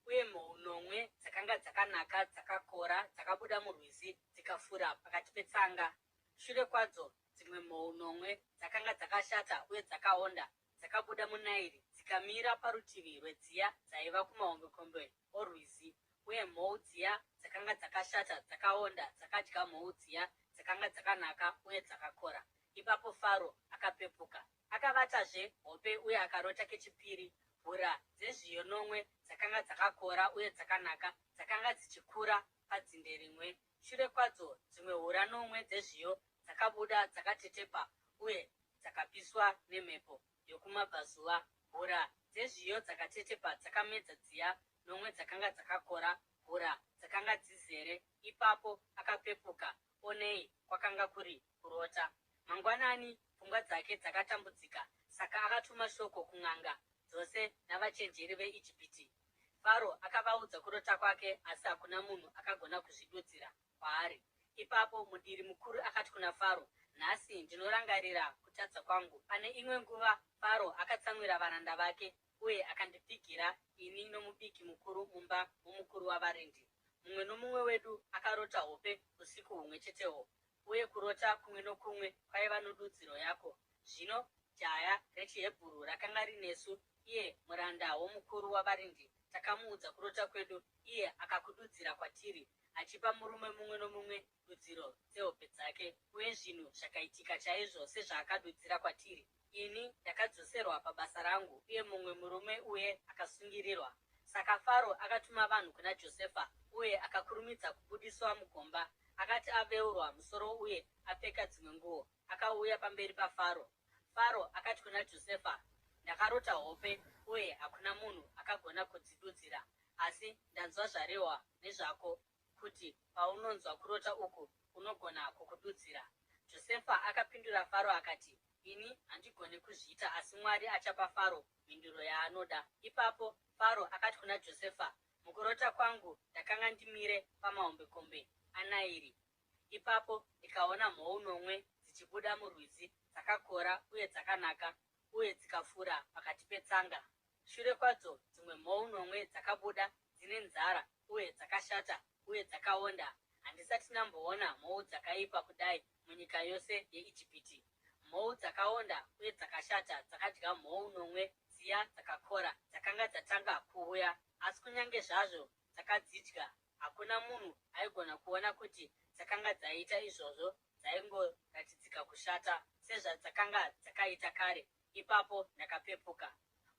uye mhou nomwe dzakanga dzakanaka dzakakora dzakabuda murwizi dzikafura pakati petsanga. Shure kwadzo dzimwe mhou nomwe dzakanga dzakashata uye dzakaonda dzakabuda muNairi dzikamira parutivi rwedziya dzaiva kumahombekombe orwizi, uye mhou dziya dzakanga dzakashata dzakaonda dzakadya mhou dziya dzakanga dzakanaka uye dzakakora. Ipapo Faro akapepuka. Akavatazve hope uye akarota kechipiri, hura dzezviyo nomwe dzakanga dzakakora uye dzakanaka dzakanga dzichikura padzinde rimwe. Shure kwadzo dzimwe hura nomwe dzezviyo dzakabuda dzakatetepa uye dzakapiswa nemhepo yokumabvazuva. Hura dzezviyo dzakatetepa dzakamedza dziya nomwe dzakanga dzakakora, hura dzakanga dzizere. Ipapo akapepuka, onei, kwakanga kuri kurota. Mangwanani pfungwa dzake dzakatambudzika, saka akatuma shoko kun'anga dzose navachenjeri veIjipiti. Faro akavaudza kurota kwake, asi hakuna munhu akagona kuzvidudzira kwaari. Ipapo mudiri mukuru akati kuna Faro, Nhasi ndinorangarira kutadza kwangu. Pane imwe nguva Faro akatsamwira varanda vake uye akandipfigira ini nomubiki mukuru mumba momukuru wavarindi. Mumwe nomumwe wedu akarota hope usiku humwe chetehwo, uye kurota kumwe nokumwe kwaiva nodudziro yako. Zvino jaya rechiHebhuru rakanga rinesu, iye muranda womukuru wavarindi, takamuudza kurota kwedu, iye akakududzira kwatiri, achipa murume mumwe nomumwe dudziro dzehope dzake. Uye zvinhu zvakaitika chaizvo sezvaakadudzira kwatiri. Ini ndakadzoserwa pabasa rangu, uye mumwe murume uye akasungirirwa. Saka Faro akatuma vanhu kuna Josefa, uye akakurumidza kubudiswa mugomba. Akati aveurwa musoro uye apfeka dzimwe nguo, akauya pamberi paFaro. Faro akati kuna Josefa, Ndakarota hope, uye hakuna munhu akagona kudzidudzira. Asi ndanzwa zvarehwa nezvako, kuti paunonzwa kurota uku, unogona kukududzira. Josefa akapindura Faro akati, Ini handigoni kuzviita, asi Mwari achapa Faro mhinduro yaanoda. Ipapo Faro akati kuna Josefa, Mukurota kwangu ndakanga ndimire pamahombekombe aNairi. Ipapo ndikaona mhou nomwe dzichibuda murwizi, dzakakora uye dzakanaka, uye dzikafura pakati petsanga. Shure kwadzo dzimwe mhou nomwe dzakabuda dzine nzara uye dzakashata uye dzakaonda. Handisati ndamboona mhou dzakaipa kudai munyika yose yeIjipiti. Mhou dzakaonda uye dzakashata dzakadya mhou nomwe dziya dzakakora dzakanga dzatanga kuuya. Asi kunyange zvazvo dzakadzidya, hakuna munhu aigona kuona kuti dzakanga dzaita izvozvo, dzaingoratidzika kushata sezvadzakanga dzakaita kare. Ipapo ndakapepuka.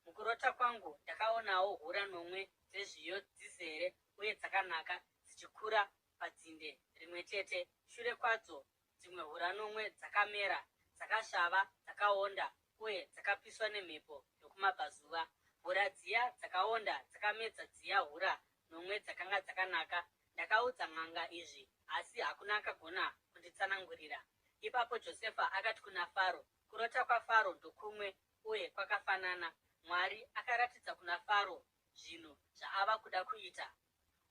Mukurota kwangu ndakaonawo hura nomwe dzezviyo dzizere uye dzakanaka dzichikura padzinde rimwe chete. Shure kwadzo dzimwe hura nomwe dzakamera, dzakasvava, dzakaonda uye dzakapiswa nemhepo yokumabvazuva. Hura dziya dzakaonda dzakamedza dziya hura nomwe dzakanga dzakanaka. Ndakaudza n'anga izvi, asi hakuna akagona kunditsanangurira. Ipapo Josefa akati kuna Faro, Kurota kwaFaro ndokumwe uye kwakafanana. Mwari akaratidza kuna Faro zvinhu zvaava kuda kuita.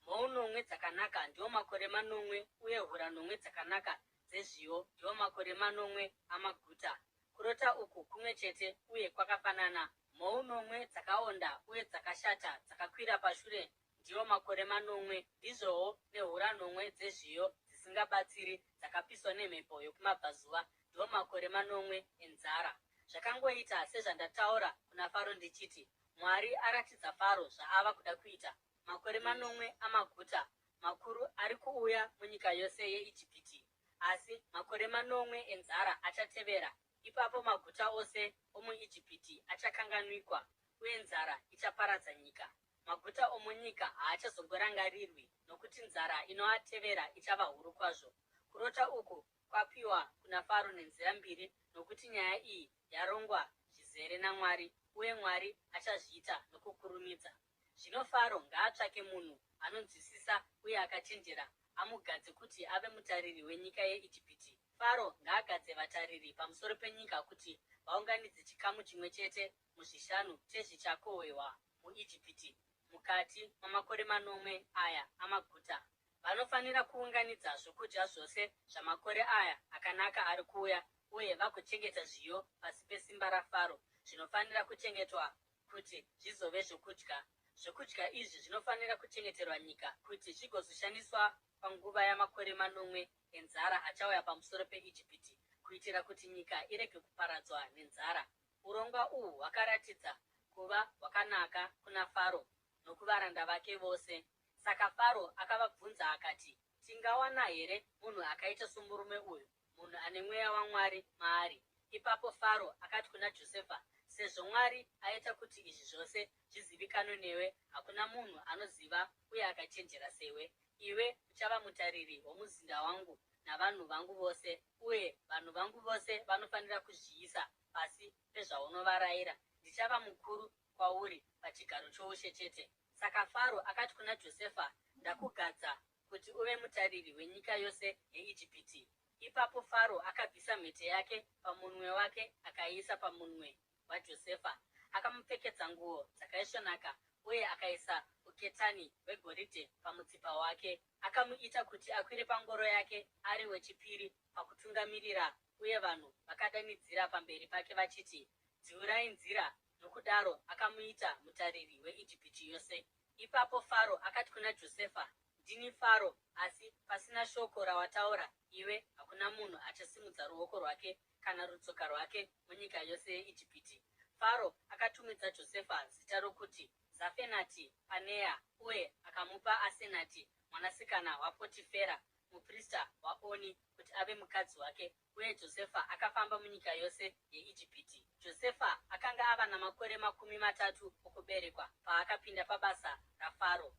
Mhou nomwe dzakanaka ndiwo makore manomwe uye hura nomwe dzakanaka dzezviyo ndiwo makore manomwe amaguta. Kurota uku kumwe chete uye kwakafanana. Mhou nomwe dzakaonda uye dzakashata dzakakwira pashure ndiwo makore manomwe, ndizvowo nehura nomwe dzezviyo dzisingabatsiri dzakapiswa nemhepo yokumabvazuva ndiwo makore manomwe enzara. Zvakangoita sezvandataura kuna Faro ndichiti, Mwari aratidza Faro zvaava kuda kuita. Makore manomwe amaguta makuru ari kuuya munyika yose yeIjipiti, asi makore manomwe enzara achatevera. Ipapo maguta ose omuIjipiti achakanganwikwa, uye nzara ichaparadza nyika. Maguta omunyika haachazongorangarirwi, nokuti nzara inoatevera ichava huru kwazvo. Kurota uku kwapiwa kuna Faro nenzira mbiri, nokuti nyaya iyi yarongwa zvizere naMwari, uye Mwari achazviita nokukurumidza. Zvino Faro ngaatsvake munhu anonzwisisa uye akachenjera, amugadze kuti ave mutariri wenyika yeIjipiti. Faro ngaagadze vatariri pamusoro penyika kuti vaunganidze chikamu chimwe chete muzvishanu chezvichakohwewa muIjipiti mukati mamakore manomwe aya amaguta. Vanofanira kuunganidza zvokudya zvose zvamakore aya akanaka ari kuuya uye vagochengeta zviyo pasi pesimba raFaro zvinofanira kuchengetwa kuti zvizove zvokudya. Zvokudya izvi zvinofanira kuchengeterwa nyika kuti zvigozoshandiswa panguva yamakore manomwe enzara achauya pamusoro peIjipiti, kuitira kuti nyika irege kuparadzwa nenzara. Urongwa uhu hwakaratidza kuva hwakanaka kuna Faro nokuvaranda vake vose. Saka Faro akavabvunza akati, Tingawana here munhu akaita somurume uyu, munhu ane mweya waMwari maari? Ipapo Faro akati kuna Josefa, Sezvo Mwari aita kuti izvi zvose zvizivikanwe newe, hakuna munhu anoziva uye akachenjera sewe. Iwe uchava mutariri womuzinda wangu navanhu vangu vose, uye vanhu vangu vose vanofanira kuzviisa pasi pezvaunovarayira. Ndichava mukuru kwauri pachigaro choushe chete. Saka Faro akati kuna Josefa, Ndakugadza kuti uve mutariri wenyika yose yeIjipiti. Ipapo Faro akabvisa mhete yake pamunwe wake akaiisa pamunwe waJosefa. Akamupfekedza nguo dzakaisvonaka uye akaisa uketani hwegoridhe pamutsipa wake. Akamuita kuti akwire pangoro yake ari wechipiri pakutungamirira uye vanhu vakadanidzira pamberi pake vachiti, Dziurai nzira! Nokudaro akamuita mutariri weIjipiti yose. Ipapo Faro akati kuna Josefa, Ndini Faro, asi pasina shoko rawataura iwe hakuna munhu achasimudza ruoko rwake kana rutsoka rwake munyika yose yeIjipiti. Faro akatumidza Josefa zita rokuti Zafenati Panea uye akamupa Asenati mwanasikana waPotifera muprista waOni kuti ave mukadzi wake, uye Josefa akafamba munyika yose yeIjipiti. Josefa akanga ava namakore 30 okuberekwa paakapinda pabasa raFaro,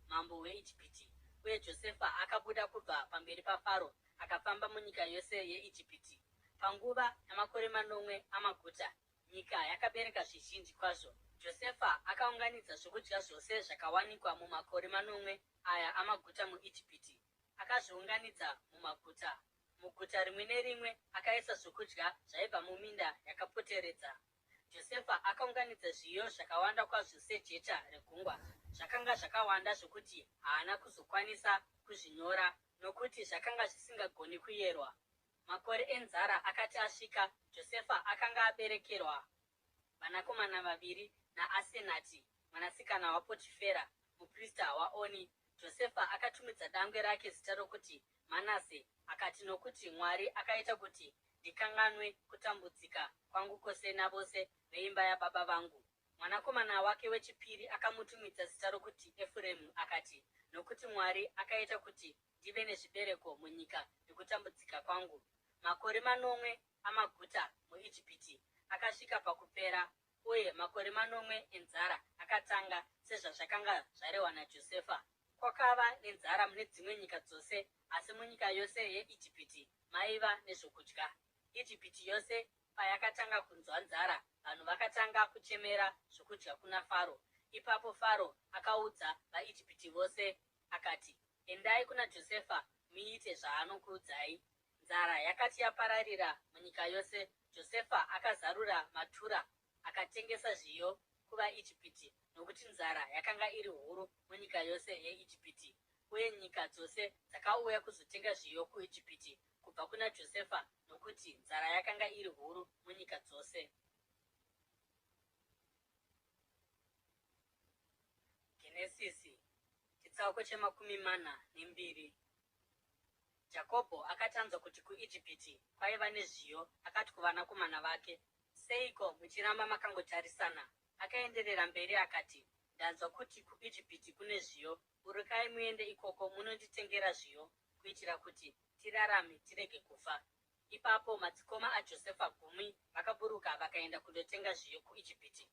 mambo weIjipiti. Uye Josefa akabuda kubva pamberi paFaro akafamba munyika yose yeIjipiti. Panguva yamakore manomwe amaguta, nyika yakabereka zvizhinji kwazvo. Josefa akaunganidza zvokudya zvose zvakawanikwa mumakore manomwe aya amaguta muIjipiti, akazviunganidza mumaguta. Muguta rimwe nerimwe akaisa zvokudya zvaibva muminda yakapoteredza. Josefa akaunganidza zviyo zvakawanda kwazvo sejecha regungwa. Zvakanga zvakawanda zvokuti haana kuzokwanisa kuzvinyora, nokuti zvakanga zvisingagoni kuyerwa. Makore enzara akati asvika, Josefa akanga aberekerwa vanakomana vaviri naAsenati mwanasikana waPotifera, muprista waOni. Josefa akatumidza dangwe rake zita rokuti Manase, akati, Nokuti Mwari akaita kuti ndikanganwe kutambudzika kwangu kwose navose veimba yababa vangu. Mwanakomana wake wechipiri akamutumidza zita rokuti Efuremu, akati, Nokuti Mwari akaita kuti ndive nezvibereko munyika yokutambudzika kwangu. Makore manomwe amaguta muIjipiti akasvika pakupera, uye makore manomwe enzara akatanga, sezvazvakanga zvarehwa naJosefa. Kwakava nenzara mune dzimwe nyika dzose, asi munyika yose yeIjipiti maiva nezvokudya. Ijipiti yose payakatanga kunzwa nzara, vanhu vakatanga kuchemera zvokudya kuna Faro. Ipapo Faro akaudza vaIjipiti vose akati, Endai kuna Josefa muite zvaanokuudzai. Nzara yakati yapararira munyika yose, Josefa akazarura matura akatengesa zviyo kuvaIjipiti, nokuti nzara yakanga iri huru munyika yose yeIjipiti. Uye nyika dzose dzakauya kuzotenga zviyo kuIjipiti kubva kuna Josefa, nokuti nzara yakanga iri huru munyika dzose. Genesisi chitsauko chemakumi mana nembiri. Jakobho akati anzwa kuti kuIjipiti kwaiva nezviyo, akati kuvanakomana vake, Seiko muchiramba makangotarisana? Akaenderera mberi akati, Ndanzwa kuti kuIjipiti kune zviyo. Burukai muende ikoko munonditengera zviyo, kuitira kuti tirarame tirege kufa. Ipapo madzikoma aJosefa gumi vakaburuka vakaenda kundotenga zviyo kuIjipiti.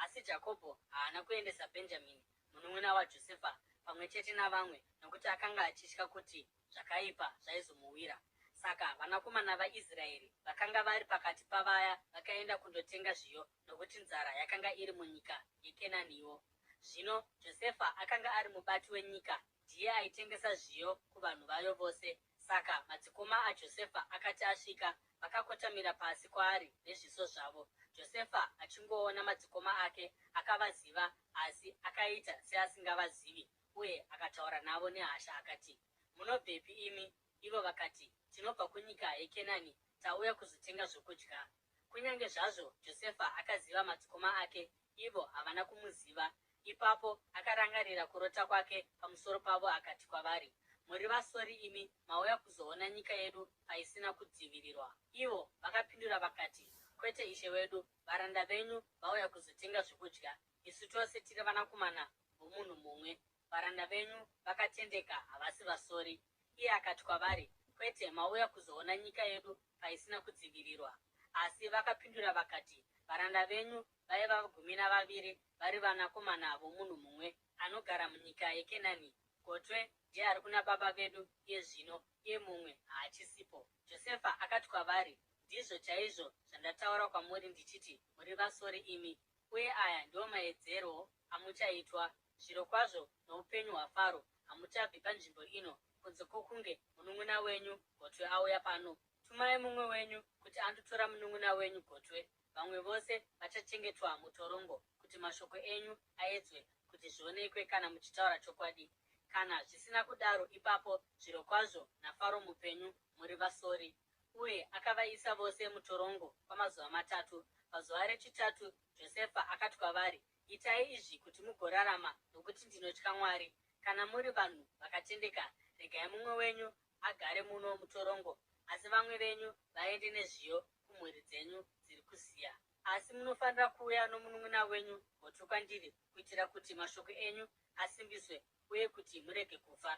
Asi Jakobho haana kuendesa Bhenjamini, munun'una waJosefa, pamwe chete navamwe, nokuti akanga achitya kuti zvakaipa zvaizomuwira. Saka vanakomana vaIsraeri vakanga vari pakati pavaya vakaenda kundotenga zviyo, nokuti nzara yakanga iri munyika yeKenaniwo. Zvino Josefa akanga ari mubati wenyika, ndiye aitengesa zviyo kuvanhu vayo vose. Saka madzikoma aJosefa akati asvika, vakakotamira pasi kwaari nezviso zvavo. Josefa achingoona madzikoma ake, akavaziva, asi akaita seasingavazivi, uye akataura navo nehasha akati, Munobvepi imi? Ivo vakati, Tinobva kunyika yeKenani, tauya kuzotenga zvokudya. Kunyange zvazvo Josefa akaziva madzikoma ake, ivo havana kumuziva. Ipapo akarangarira kurota kwake pamusoro pavo akati kwavari, Muri vasori imi, mauya kuzoona nyika yedu paisina kudzivirirwa. Ivo vakapindura vakati, Kwete, ishe wedu, varanda venyu vauya kuzotenga zvokudya. Isu tose tiri vanakomana vomunhu mumwe. Varanda venyu vakatendeka, havasi vasori. Iye akati kwavari, Kwete, mauya kuzoona nyika yedu paisina kudzivirirwa. Asi vakapindura vakati, Varanda venyu vaiva gumi navaviri vari vanakomana vomunhu mumwe anogara munyika yeKenani. Gotwe ndiye ari kuna baba vedu iye zvino, iye mumwe haachisipo. Josefa akati kwavari, Ndizvo chaizvo zvandataura kwamuri ndichiti, Muri vasori imi, uye aya ndiwo maedzerwo amuchaitwa. Zvirokwazvo noupenyu hwaFaro, hamuchabvi panzvimbo ino kunze kwokunge munun'una wenyu gotwe auya pano. Tumai mumwe wenyu kuti andotora munun'una wenyu gotwe, vamwe vose vachachengetwa mutorongo, kuti mashoko enyu aedzwe, kuti zvionekwe kana muchitaura chokwadi. Kana zvisina kudaro, ipapo zvirokwazvo naFaro mupenyu muri vasori. Uye akavaisa vose mutorongo kwamazuva matatu. Pazuva rechitatu Josefa akati kwavari, Itai izvi kuti mugorarama, nokuti ndinotya Mwari. Kana muri vanhu vakatendeka, regai mumwe wenyu agare muno mutorongo, asi vamwe venyu vaende nezviyo kumhuri dzenyu dziri kuziya. Asi munofanira kuuya nomunun'una wenyu gotwe kwandiri, kuitira kuti mashoko enyu asimbiswe uye kuti murege kufa.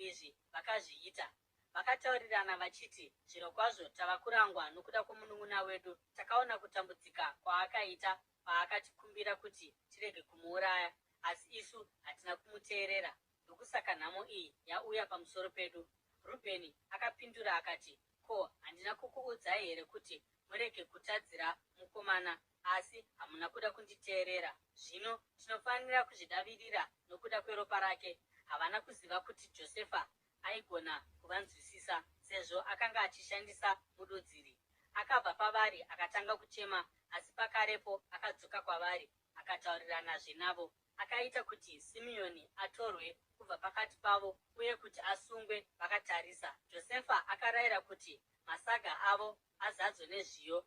Izvi vakazviita. Vakataurirana vachiti, Zvirokwazvo tava kurangwa nokuda kwomunun'una wedu. Takaona kutambudzika kwaakaita paakatikumbira kuti tirege kumuuraya, asi isu hatina kumuteerera. Ndokusaka nhamo iyi yauya pamusoro pedu. Rubheni akapindura akati, Ko, handina kukuudzai here kuti murege kutadzira mukomana? Asi hamuna kuda kunditeerera. Zvino tinofanira kuzvidavirira nokuda kweropa rake. Havana kuziva kuti Josefa aigona kuvanzwisisa sezvo akanga achishandisa mududziri. Akabva pavari akatanga kuchema, asi pakarepo akadzoka kwavari akatauriranazve navo. Akaita kuti Simeoni atorwe kubva pakati pavo uye kuti asungwe vakatarisa. Josefa akarayira kuti masaga avo azadzwe nezviyo,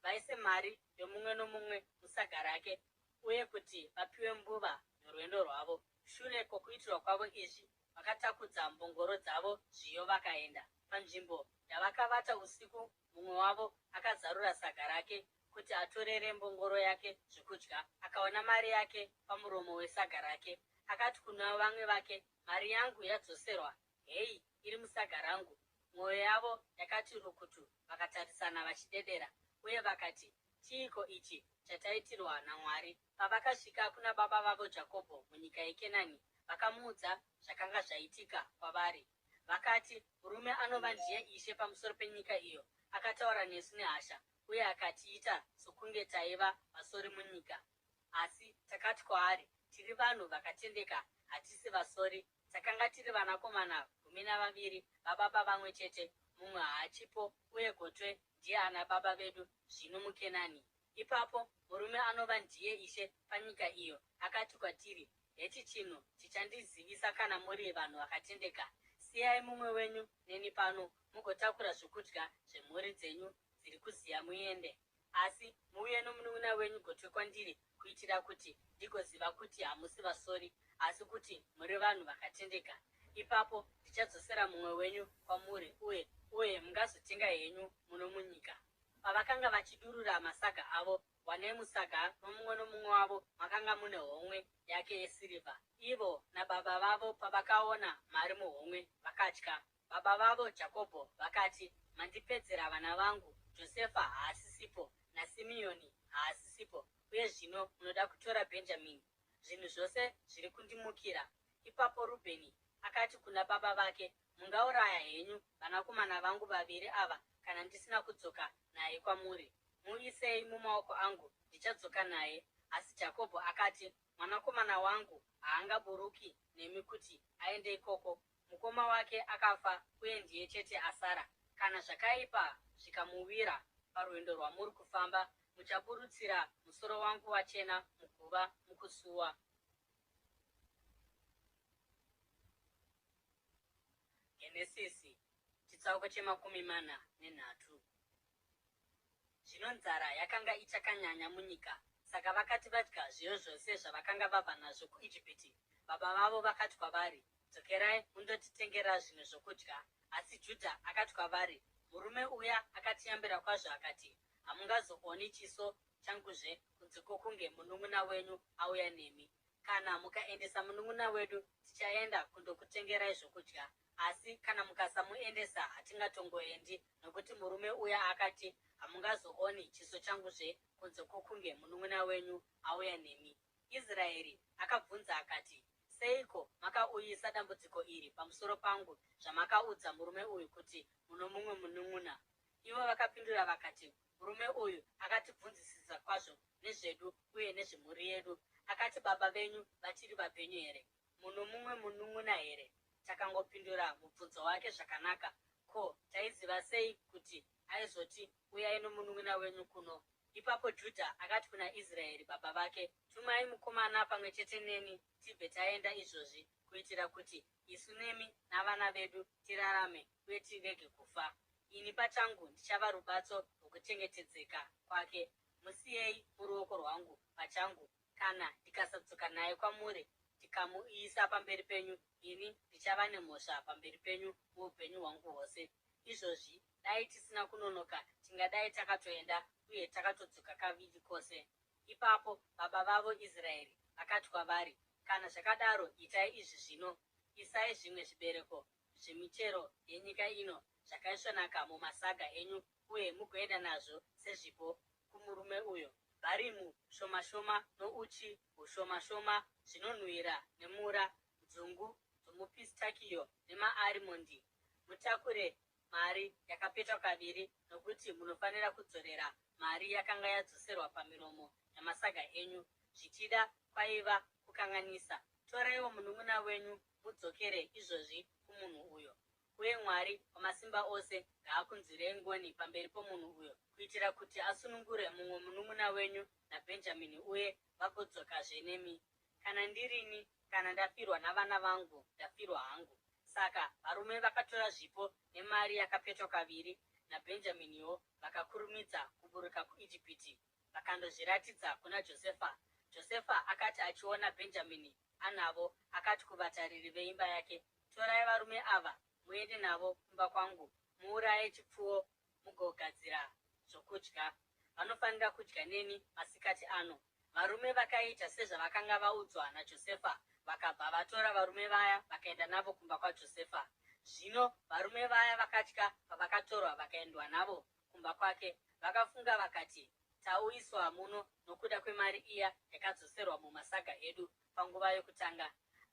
vaise mari yomumwe nomumwe musaga rake uye kuti vapiwe mbuva yorwendo rwavo. Shure kwokuitirwa kwavo izvi, vakatakudza mbongoro dzavo zviyo vakaenda. Panzvimbo yavakavata usiku mumwe wavo akazarura saga rake kuti atorere mbongoro yake zvokudya, akaona mari yake pamuromo wesaga rake. Akati kuna vamwe vake, Mari yangu yadzoserwa, heyi iri musaga rangu. Mwoyo yavo yakati rukutu, vakatarisana vachidedera, uye vakati, Chiiko ichi chataitirwa naMwari? Pavakasvika kuna baba vavo Jakobho munyika yeKenani, vakamuudza zvakanga zvaitika kwavari. Vakati, Murume anova ndiye ishe pamusoro penyika iyo. Akataura nesu nehasha uye akatiita sokunge taiva vasori munyika. Asi takati kwaari, Tiri vanhu vakatendeka, hatisi vasori. Takanga tiri vanakomana 12 vababa vamwe chete, mumwe haachipo, uye gotwe ndiye ana baba vedu zvino muKenani. Ipapo murume anova ndiye ishe panyika iyo akati kwatiri, Hechi chinhu chichandizivisa kana muri vanhu vakatendeka, Siyai mumwe wenyu neni pano, mugotakura zvokudya zvemhuri dzenyu dziri kuziya muende. Asi muuye nomunun'una wenyu gotwe kwandiri, kuitira kuti ndigoziva kuti hamusi vasori, asi kuti muri vanhu vakatendeka. Ipapo ndichadzosera mumwe wenyu kwamuri, uye uye mungazotenga henyu muno munyika. Pavakanga vachidurura masaga avo, wanei musaga nomumwe nomumwe wavo makanga mune homwe yake yesirivha. Ivo nababa vavo pavakaona mari muhomwe, vakatya. Baba vavo Jakobho vakati, Mandipedzera vana vangu, Josefa haasisipo, naSimeoni haasisipo, uye zvino munoda kutora Bhenjamini. Zvinhu zvose zviri kundimukira. Ipapo Rubheni akati kuna baba vake, Mungauraya henyu vanakomana vangu vaviri ava kana ndisina kudzoka naye kwamuri. Muisei mumaoko angu, ndichadzoka naye. Asi Jakobho akati, Mwanakomana wangu haangaburuki nemi kuti aende ikoko, Mukoma wake akafa uye ndiye chete asara. Kana zvakaipa zvikamuwira parwendo rwamuri kufamba, muchaburutsira musoro wangu wachena muguva mukusuwa. Genesisi chitsauko chemakumi mana nenhatu. Zvino nzara yakanga ichakanyanya munyika, saka vakati vadya zviyo zvose zvavakanga vabva nazvo kuIjipiti, baba vavo vakati kwavari, Dzokerai mundotitengera zvimwe zvokudya. Asi Judha akati kwavari, Murume uya akatiyambira kwazvo akati, Hamungazooni chiso changuzve kunze kwokunge munun'una wenyu auya nemi. Kana mukaendesa munun'una wedu, tichaenda kundokutengerai zvokudya. Asi kana mukasamuendesa, hatingatongoendi, nokuti murume uya akati, Hamungazooni chiso changuzve kunze kwokunge munun'una wenyu auya nemi. Israeri akabvunza akati, Seiko makauyisa dambudziko iri pamusoro pangu zvamakaudza murume uyu kuti muno mumwe munun'una? Ivo vakapindura vakati, Murume uyu akatibvunzisisa kwazvo nezvedu uye nezvemhuri yedu. Akati, Baba venyu vachiri vapenyu here? Muno mumwe munun'una here? Takangopindura mubvunzo wake zvakanaka. Ko, taiziva sei kuti aizoti, Uyai nomunun'una wenyu kuno? Ipapo Judha akati kuna Israeri baba vake, Tumai mukomana pamwe chete neni tibve taenda izvozvi, kuitira kuti isu nemi navana vedu tirarame uye tirege kufa. Ini pachangu ndichava rubatso rwokuchengetedzeka kwake. Musiyei muruoko rwangu pachangu, kana ndikasadzoka naye kwamuri ndikamuuyisa pamberi penyu, ini ndichava nemhosva pamberi penyu muupenyu hwangu hwose. Izvozvi dai tisina kunonoka tingadai takatoenda uye takatodzoka kaviri kose. Ipapo baba vavo Israeri vakati kwavari, Kana zvakadaro itai izvi zvino, Isai zvimwe zvibereko zvemichero yenyika ino zvakaisvonaka mumasaga enyu uye mugoenda nazvo sezvipo kumurume uyo, bharimu shoma shoma nouchi hushoma shoma, zvinonhuhwira nemura, nzungu dzomupistakiyo nemaarimondi. Mutakure mari yakapetwa kaviri, nokuti munofanira kudzorera mari yakanga yadzoserwa pamiromo yamasaga enyu. Zvichida kwaiva kukanganisa. Toraiwo munun'una wenyu mudzokere izvozvi kumunhu uyo. Uye Mwari Wamasimba Ose ngaakunzwirei ngoni pamberi pomunhu uyo, kuitira kuti asunungure mumwe munun'una wenyu naBhenjamini uye vagodzokazve nemi. Kana ndirini, kana ndafirwa navana vangu, ndafirwa hangu. Saka varume vakatora zvipo nemari yakapetwa kaviri naBhenjaminiwo vakakurumidza kuburuka kuIjipiti vakandozviratidza kuna Josefa. Josefa akati achiona Bhenjamini anavo, akati kuvatariri veimba yake, Torai varume ava muende navo kumba kwangu, muuraye chipfuwo mugogadzira zvokudya. Vanofanira kudya neni masikati ano. Varume vakaita sezvavakanga vaudzwa naJosefa, vakabva vatora varume vaya vakaenda navo kumba kwaJosefa. Zvino varume vaya vakatya pavakatorwa vakaendwa navo kumba kwake. Vakafunga vakati, Tauyiswa muno nokuda kwemari iya yakadzoserwa mumasaga edu panguva yokutanga.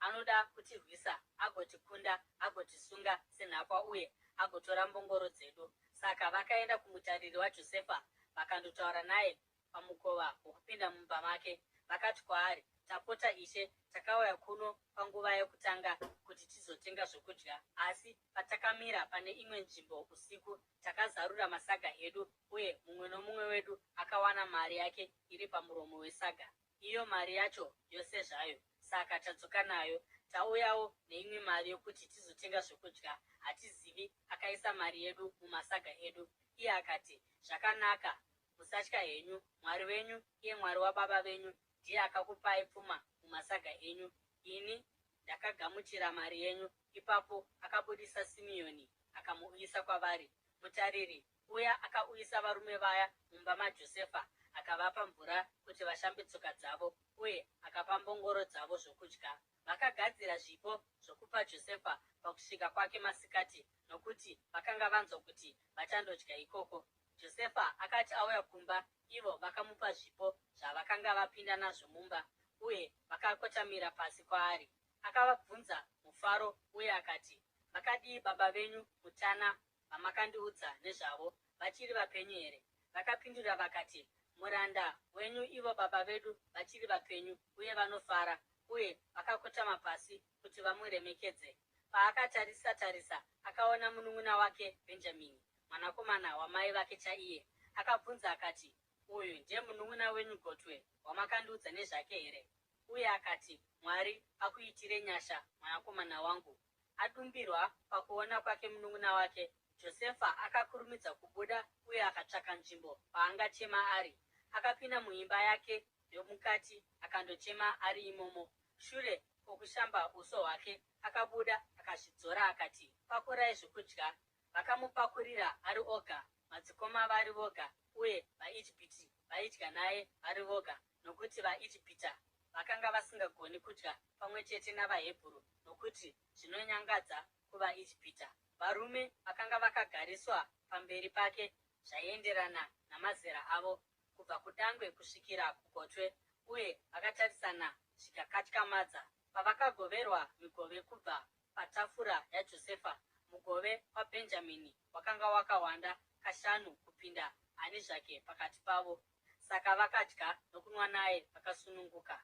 Anoda kutirwisa agotikunda, agotisunga senhapwa uye agotora mbongoro dzedu. Saka vakaenda kumutariri waJosefa vakandotaura naye pamukova wokupinda mumba make. Vakati kwaari, Tapota ishe, takauya kuno panguva yokutanga kuti tizotenga zvokudya, asi patakamira pane imwe nzvimbo usiku, takazarura masaga edu, uye mumwe nomumwe wedu akawana mari yake iri pamuromo wesaga, iyo mari yacho yose zvayo. Saka tadzoka nayo. Tauyawo neimwe mari yokuti tizotenga zvokudya. Hatizivi akaisa mari yedu mumasaga edu. Iye akati, Zvakanaka, musatya henyu. Mwari wenyu, iye Mwari wababa venyu, ndiye akakupai pfuma mumasaga enyu. Ini ndakagamuchira mari yenyu. Ipapo akabudisa Simiyoni akamuuyisa kwavari. Mutariri uya akauyisa varume vaya mumba maJosefa akavapa mvura kuti vashambe tsoka dzavo uye akapa mbongoro dzavo zvokudya. Vakagadzira zvipo zvokupa Josefa pakusvika kwake masikati nokuti vakanga vanzwa kuti vachandodya ikoko. Josefa akati auya kumba, ivo vakamupa zvipo zvavakanga vapinda nazvo mumba, uye vakakotamira pasi kwaari. Akavabvunza mufaro uye akati, Vakadii baba venyu mutana vamakandiudza nezvavo? Vachiri vapenyu here? Vakapindura vakati, Muranda wenyu ivo baba vedu vachiri vapenyu uye vanofara. Uye vakakotama pasi kuti vamuremekedze. Paakatarisa-tarisa, akaona munun'una wake Bhenjamini, mwanakomana wamai vake chaiye. Akabvunza akati, Uyu ndiye munun'una wenyu gotwe wamakandiudza nezvake here? Uye akati, Mwari akuitire nyasha, mwanakomana wangu. Adumbirwa pakuona kwake munun'una wake, Josefa akakurumidza kubuda uye akatsvaka nzvimbo paangachema ari. Akapinda muimba yake yomukati akandochema ari imomo. Shure kwokushamba uso hwake, akabuda akazvidzora akati, Pakurai zvokudya. Vakamupakurira ari oga, madzikoma vari voga uye vaIjipiti vaidya naye vari voga, nokuti vaIjipita vakanga vasingagoni kudya pamwe chete navaHebhuru, nokuti zvinonyangadza kuvaIjipita. Varume vakanga vakagariswa pamberi pake zvaienderana namazera avo, kubva kudangwe kusvikira kugotwe, uye vakatarisana zvikakatyamadza. Pavakagoverwa migove kubva patafura yaJosefa, mugove waBhenjamini wakanga wakawanda kashanu kupinda ani zvake pakati pavo. Saka vakadya nokunwa naye vakasununguka.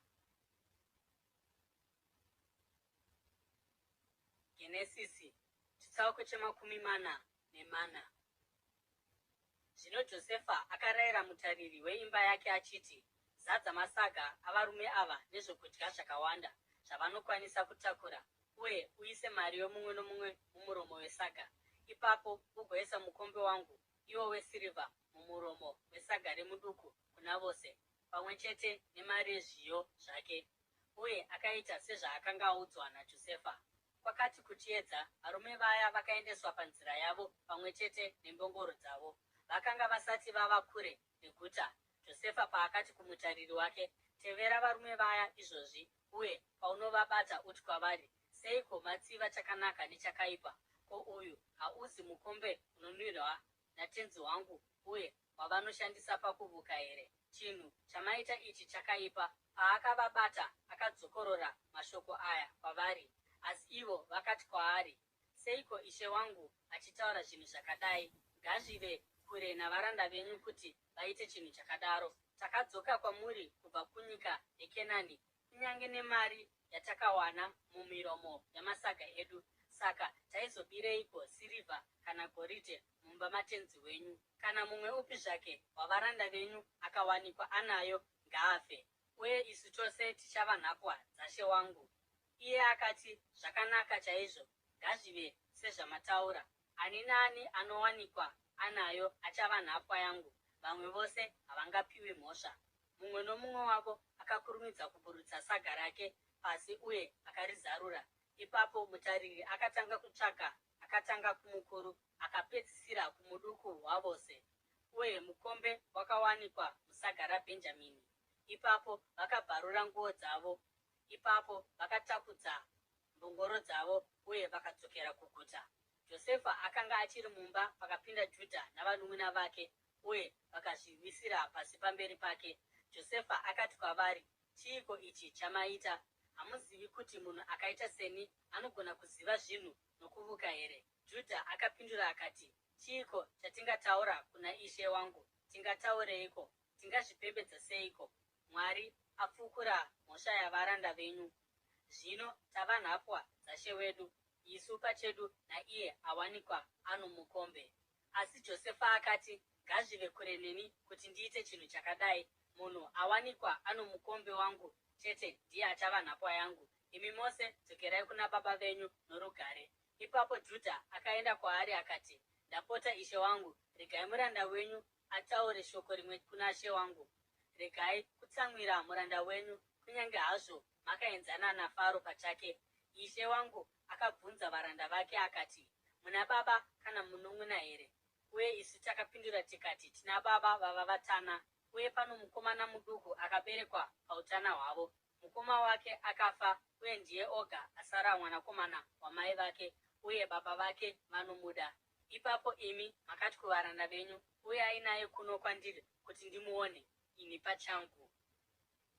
Genesisi chitsauko che44. Zvino Josefa akarayira mutariri weimba yake achiti, Zadza masaga avarume ava nezvokudya zvakawanda zvavanokwanisa kutakura, uye uise mari yomumwe nomumwe mumuromo wesaga. Ipapo ugoisa mukombe wangu, iwo wesirivha, mumuromo wesaga remuduku kuna vose, pamwe chete nemari yezviyo zvake. Uye akaita sezvaakanga audzwa naJosefa. Kwakati kuchiedza, varume vaya vakaendeswa panzira yavo pamwe chete nembongoro dzavo. Vakanga vasati vava kure neguta, Josefa paakati kumutariri wake, Tevera varume vaya izvozvi, uye paunovabata uti kwavari, Seiko matsiva chakanaka nechakaipa? Ko uyu hauzi mukombe unonwirwa natenzi wangu uye wavanoshandisa pakuvuka here? Chinhu chamaita ichi chakaipa. Paakavabata, akadzokorora mashoko aya kwavari. Asi ivo vakati kwaari, Seiko ishe wangu achitaura zvinhu zvakadai? Ngazvive kure navaranda venyu kuti vaite chinhu chakadaro! Takadzoka kwamuri kubva kunyika yeKenani kunyange nemari yatakawana mumiromo yamasaga edu. Saka taizobireiko sirivha kana goridhe mumba matenzi wenyu? Kana mumwe upi zvake wavaranda venyu akawanikwa anayo, ngaafe, uye isu tose tichava nhapwa dzashe wangu. Iye akati, Zvakanaka chaizvo, ngazvive sezvamataura. Ani naani anowanikwa anayo achava nhapwa yangu, vamwe vose havangapiwi mhosva. Mumwe nomumwe wavo akakurumidza kuburutsa saga rake pasi uye akarizarura. Ipapo mutariri akatanga kutsvaka, akatanga kumukuru, akapedzisira kumuduku wavose. Uye mukombe wakawanikwa musaga raBhenjamini. Ipapo vakabvarura nguo dzavo. Ipapo vakatakudza mbongoro dzavo uye vakadzokera kuguta. Josefa akanga achiri mumba pakapinda Judha navanun'una vake uye vakazviwisira pasi pamberi pake. Josefa akati kwavari, Chiiko ichi chamaita? Hamuzivi kuti munhu akaita seni anogona kuziva zvinhu nokuvuka here? Judha akapindura akati, Chiiko chatingataura kuna ishe wangu? Tingataureiko? Tingazvipembedza seiko? Mwari apfukura mhosva yavaranda venyu. Zvino tava nhapwa dzashe wedu, isu pachedu naiye awanikwa ano mukombe. Asi Josefa akati, Ngazvive kure neni kuti ndiite chinhu chakadai! Munhu awanikwa ano mukombe wangu chete ndiye achava nhapwa yangu. Imi mose dzokerai kuna baba venyu norugare. Ipapo Judha akaenda kwaari akati, Ndapota, ishe wangu, regai muranda wenyu ataure shoko rimwe kuna she wangu. Regai kutsamwira muranda wenyu, kunyange hazvo makaenzana naFaro pachake. Ishe wangu akabvunza varanda vake akati, Muna baba kana munun'una here? Uye isu takapindura tikati, Tina baba vava vatana, uye pano mukomana muduku akaberekwa pautana hwavo. Mukoma wake akafa, uye ndiye oga asara mwanakomana wamai vake, uye baba vake vanomuda. Ipapo imi makati kuvaranda venyu, Uyai naye kuno kwandiri kuti ndimuone ini pachangu.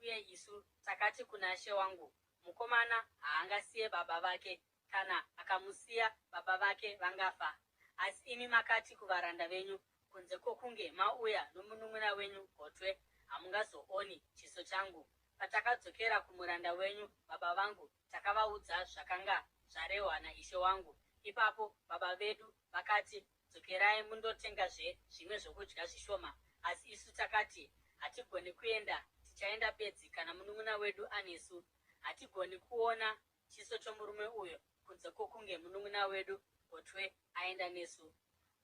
Uye isu takati kuna she wangu, Mukomana haangasiye baba vake, kana akamusiya, baba vake vangafa. Asi imi makati kuvaranda venyu, Kunze kwokunge mauya nomunun'una wenyu gotwe, hamungazooni chiso changu. Patakadzokera kumuranda wenyu baba vangu, takavaudza zvakanga zvarehwa naishe wangu. Ipapo baba vedu vakati, Dzokerai mundotengazve zvimwe zvokudya zvishoma. Asi isu takati, Hatigoni kuenda, tichaenda bedzi kana munun'una wedu anesu. Hatigoni kuona chiso chomurume uyo kunze kwokunge munun'una wedu gotwe aenda nesu.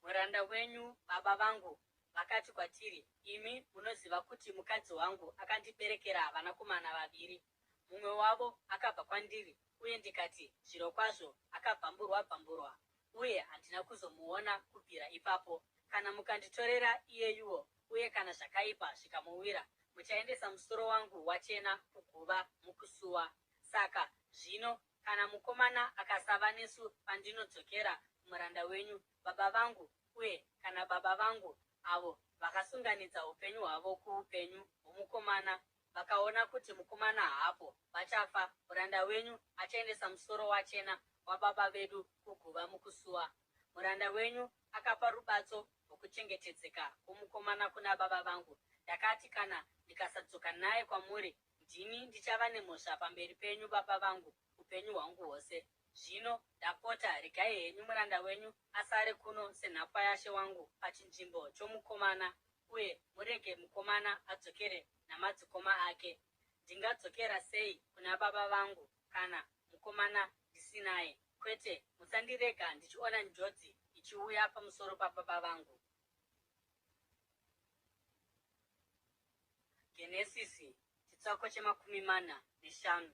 Muranda wenyu baba vangu vakati kwatiri, Imi munoziva kuti mukadzi wangu akandiberekera vanakomana vaviri. Mumwe wavo akabva kwandiri, uye ndikati, Zvirokwazvo akabvamburwa-bvamburwa, uye handina kuzomuona kubvira ipapo. Kana mukanditorera iyeyuwo, uye kana zvakaipa zvikamuwira, muchaendesa musoro wangu wachena kuguva mukusuwa. Saka zvino, kana mukomana akasava nesu pandinodzokera kumuranda wenyu, baba vangu, uye kana baba vangu, avo vakasunganidza upenyu hwavo kuupenyu hwomukomana, vakaona kuti mukomana haapo, vachafa, muranda wenyu achaendesa musoro wachena wababa vedu kuguva mukusuwa. Muranda wenyu akapa rubatso rwokuchengetedzeka kwomukomana kuna baba vangu. Ndakati, Kana ndikasadzoka naye kwamuri, ndini ndichava nemhosva pamberi penyu, baba vangu, upenyu hwangu hwose. Zvino, ndapota, regai henyu muranda wenyu asare kuno senhapwa yashe wangu pachinzvimbo chomukomana, uye murege mukomana adzokere namadzikoma ake. Ndingadzokera sei kuna baba vangu kana mukomana ndisinaye? Kwete, musandirega ndichiona njodzi ichiuya pamusoro pababa vangu. Genesisi chitsauko chemakumi mana neshanu.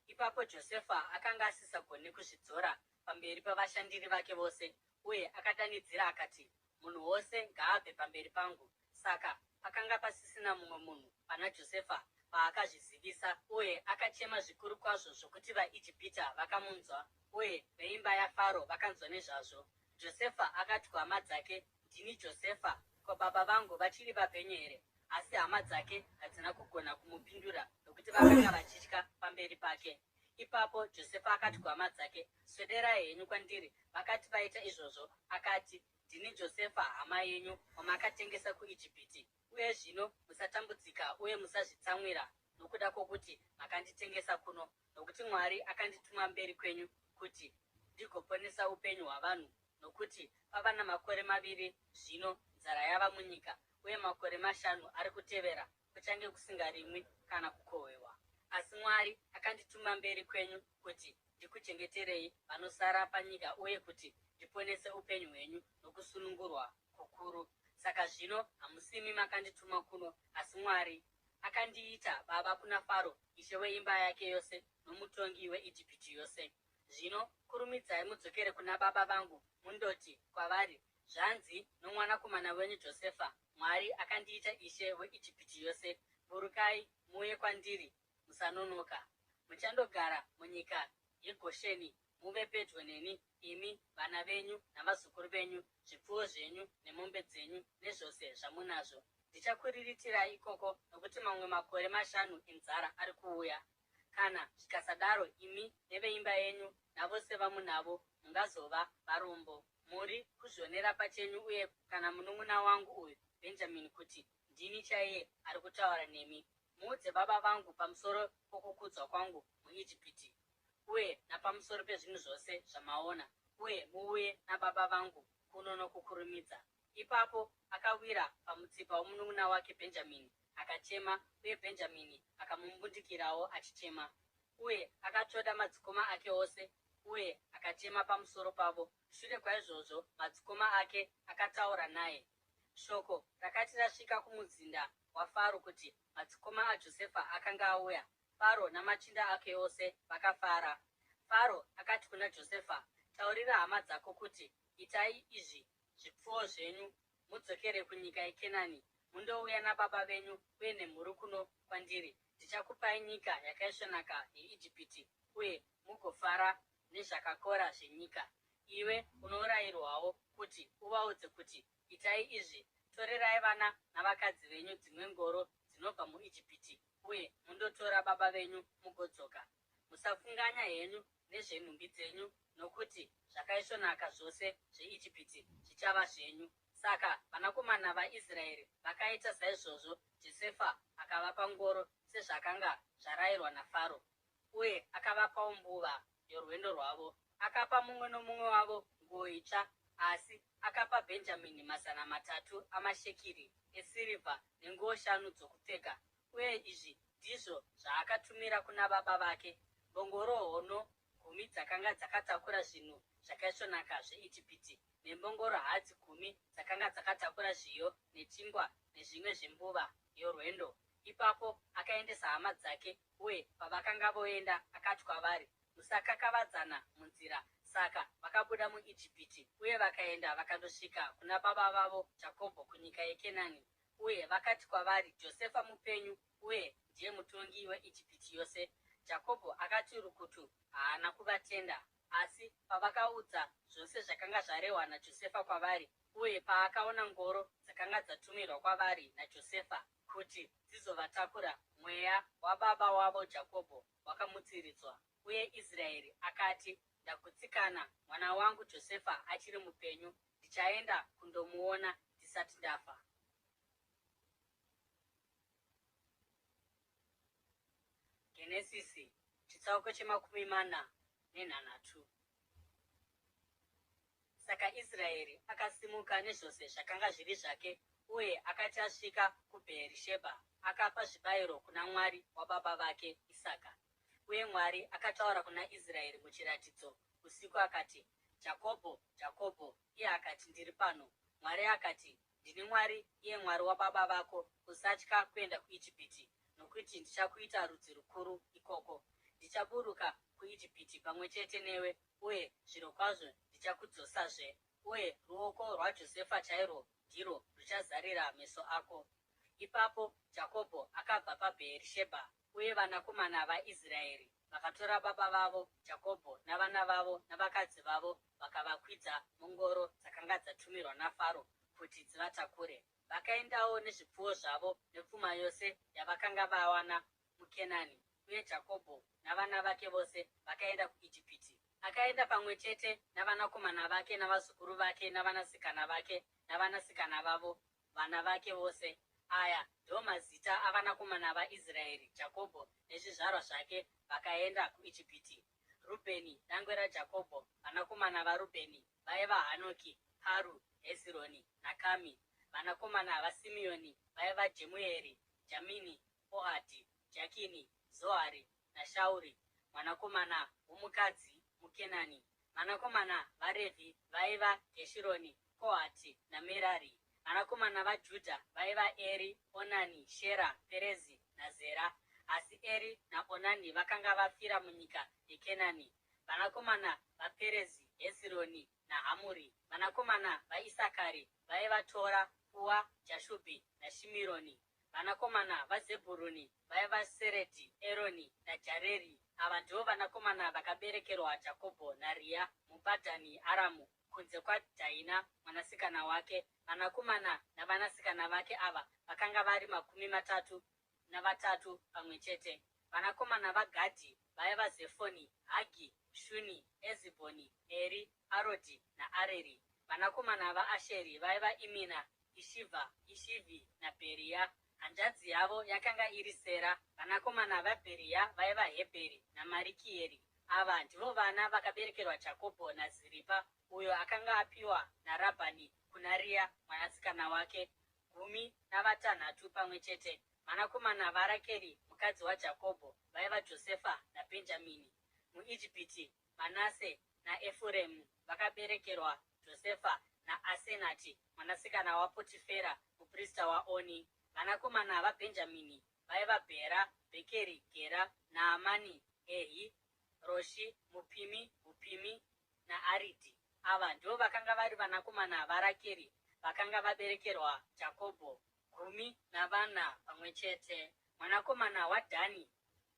Ipapo Josefa akanga asisagoni kuzvidzora pamberi pavashandiri vake vose, uye akadanidzira akati, Munhu wose ngaabve pamberi pangu! Saka pakanga pasisina mumwe munhu pana Josefa paakazvizivisa, uye akachema zvikuru kwazvo zvokuti vaIjipita vakamunzwa, uye veimba yaFaro vakanzwa nezvazvo. Josefa akati kuhama dzake, Ndini Josefa. Ko baba vangu vachiri vapenyu here? Asi hama dzake hadzina kugona kumupindura nokuti vakanga vachitya pamberi pake. Ipapo Josefa akati kuhama dzake, Swederai henyu kwandiri. Vakati vaita izvozvo, akati, Ndini Josefa hama yenyu, wamakatengesa kuIjipiti. Uye zvino musatambudzika uye musazvitsamwira nokuda kwokuti makanditengesa kuno, nokuti Mwari akandituma mberi kwenyu kuti ndigoponesa upenyu hwavanhu nokuti pava namakore maviri zvino nzara yava munyika, uye makore mashanu ari kutevera kuchange kusingarimwi kana kukohwewa. Asi Mwari akandituma mberi kwenyu kuti ndikuchengeterei vanosara panyika uye kuti ndiponese upenyu hwenyu nokusunungurwa kukuru. Saka zvino hamusimi makandituma kuno, asi Mwari. Akandiita baba kuna Faro, ishe weimba yake yose nomutongi weIjipiti yose. Zvino kurumidzai mudzokere kuna baba vangu mundoti kwavari, Zvanzi nomwanakomana wenyu Josefa, Mwari akandiita ishe weIjipiti yose. Burukai muuye kwandiri, musanonoka. Muchandogara munyika yeGosheni, muve pedyo neni, imi, vana venyu navazukuru venyu, zvipfuwo zvenyu nemombe dzenyu nezvose zvamunazvo. Ndichakuriritirai ikoko, nokuti mamwe makore mashanu enzara ari kuuya. Kana zvikasadaro, imi neveimba yenyu navose vamunavo mungazova varombo. Muri kuzvionera pachenyu uye kana munun'una wangu uyu Bhenjamini kuti ndini chaiye ari kutaura nemi. Muudze baba vangu pamusoro pokukudzwa kwangu muIjipiti uye napamusoro pezvinhu zvose zvamaona, uye muuye nababa vangu kuno nokukurumidza. Ipapo akawira pamutsipa womunun'una wake Bhenjamini akachema, uye Bhenjamini akamumbundikirawo achichema. Uye akatsvoda madzikoma ake ose uye akachema pamusoro pavo. Shure kwaizvozvo madzikoma ake akataura naye. Shoko rakati rasvika kumuzinda waFaro kuti madzikoma aJosefa akanga auya, Faro namachinda ake ose vakafara. Faro akati kuna Josefa, Taurira hama dzako kuti, Itai izvi, zvipfuwo zvenyu, mudzokere kunyika yeKenani, mundouya nababa venyu uye nemhuri kuno kwandiri. Ndichakupai nyika yakaisvonaka yeIjipiti, uye mugofara nezvakakora zvenyika. Iwe unorayirwawo kuti uvaudze kuti, Itai izvi, torerai vana navakadzi venyu dzimwe ngoro dzinobva muIjipiti, uye mundotora baba venyu mugodzoka. Musafunganya henyu nezvenhumbi dzenyu, nokuti zvakaisvonaka zvose zveIjipiti zvichava zvenyu. Saka vanakomana vaIsraeri vakaita saizvozvo, Josefa akavapa ngoro sezvakanga zvarayirwa naFaro, uye akavapawo mbuva yorwendo rwavo. Akapa mumwe nomumwe wavo nguo itsva, asi akapa Bhenjamini 300 amashekeri esirivha nenguo shanu dzokupfeka. Uye izvi ndizvo zvaakatumira kuna baba vake, mbongoro hono gumi dzakanga dzakatakura zvinhu zvakaisvonaka zveIjipiti, nembongoro hadzi gumi dzakanga dzakatakura zviyo nechingwa nezvimwe zvembuva yorwendo. Ipapo akaendesa hama dzake, uye pavakanga voenda, akati kwavari, Musakakavadzana munzira. Saka vakabuda muIjipiti uye vakaenda vakandosvika kuna baba vavo Jakobho kunyika yeKenani. Uye vakati kwavari, Josefa mupenyu, uye ndiye mutongi weIjipiti yose. Jakobho akati rukutu, haana kuvatenda. Asi pavakaudza zvose zvakanga zvarehwa naJosefa kwavari, uye paakaona ngoro dzakanga dzatumirwa kwavari naJosefa kuti dzizovatakura, mweya wababa wavo Jakobho wakamutsiridzwa. Uye Israeri akati, Ndagutsikana, mwana wangu Josefa achiri mupenyu, ndichaenda kundomuona ndisati ndafa. Genesisi chitsauko chemakumi mana nenhanhatu. Saka Israeri akasimuka nezvose zvakanga zviri zvake, uye akati asvika kuBheerishebha, akapa zvibayiro kuna Mwari wababa vake Isaka. Uye Mwari akataura kuna Israeri muchiratidzo usiku akati, Jakobho, Jakobho! Iye akati, Ndiri pano. Mwari akati, Ndini Mwari, iye Mwari wababa vako. Usatya kuenda kuIjipiti, nokuti ndichakuita rudzi rukuru ikoko. Ndichaburuka kuIjipiti pamwe chete newe, uye zvirokwazvo ndichakudzosazve, uye ruoko rwaJosefa chairwo ndirwo ruchazarira meso ako. Ipapo Jakobho akabva paBheerishebha, uye vanakomana vaIsraeri vakatora baba vavo Jakobho navana vavo navakadzi vavo vakavakwidza mungoro dzakanga dzatumirwa naFaro kuti dzivatakure. Vakaendawo nezvipfuwo zvavo nepfuma yose yavakanga vawana muKenani, uye Jakobho navana vake vose vakaenda kuIjipiti. Akaenda pamwe chete navanakomana vake navazukuru vake navanasikana vake navanasikana vavo, vana vake vose. Aya ndiwo mazita avanakomana vaIsraeri, Jakobho nezvizvarwa zvake vakaenda kuIjipiti. Rubheni, dangwe raJakobho, vanakomana vaRubheni vaiva Hanoki, Paru, Hezironi naKami. Vanakomana vaSimeoni vaiva Jemueri, Jamini, Ohadhi, Jakini, Zohari naShauri, mwanakomana womukadzi muKenani. Vanakomana vaRevhi vaiva Geshironi, Kohati naMerari. Vanakomana vaJudha vaiva Eri, Onani, Shera, Perezi naZera. Asi Eri naOnani vakanga vafira munyika yeKenani. Vanakomana vaPerezi, Hezironi naHamuri. Vanakomana vaIsakari vaiva Tora, Pua, Jashubhi naShimironi. Vanakomana vaZebhuruni vaiva Seredhi, Eroni naJareri. Ava ndivo vanakomana vakaberekerwa Jakobho naRiya muPadhani Aramu, kunze kwaDhaina mwanasikana wake. Vanakomana navanasikana vake ava vakanga vari 33 pamwe chete. Vanakomana vaGadhi vaiva Zefoni, Hagi, Shuni, Ezibhoni, Eri, Arodhi naAreri. Vanakomana vaAsheri vaiva Imina, Ishivha, Ishivhi naBheria. Hanzvadzi yavo yakanga iri Sera. Vanakomana vaBheria vaiva Hebheri naMarikieri. Ava ndivo vana vakaberekerwa Jakobho naZiripa, uyo akanga apiwa naRabhani kuna Rea mwanasikana wake, 18 pamwe chete. Vanakomana vaRakeri mukadzi waJakobho vaiva Josefa naBhenjamini. MuIjipiti, Manase naEfuremu vakaberekerwa Josefa naAsenati mwanasikana waPotifera muprista waOni. Vanakomana vaBhenjamini vaiva Bhera, Bhekeri, Gera, Naamani, Ehi, Roshi, Mupimi, Hupimi naAridhi. Ava ndivo vakanga vari vanakomana vaRakeri vakanga vaberekerwa Jakobho, 14 pamwe chete. Mwanakomana waDhani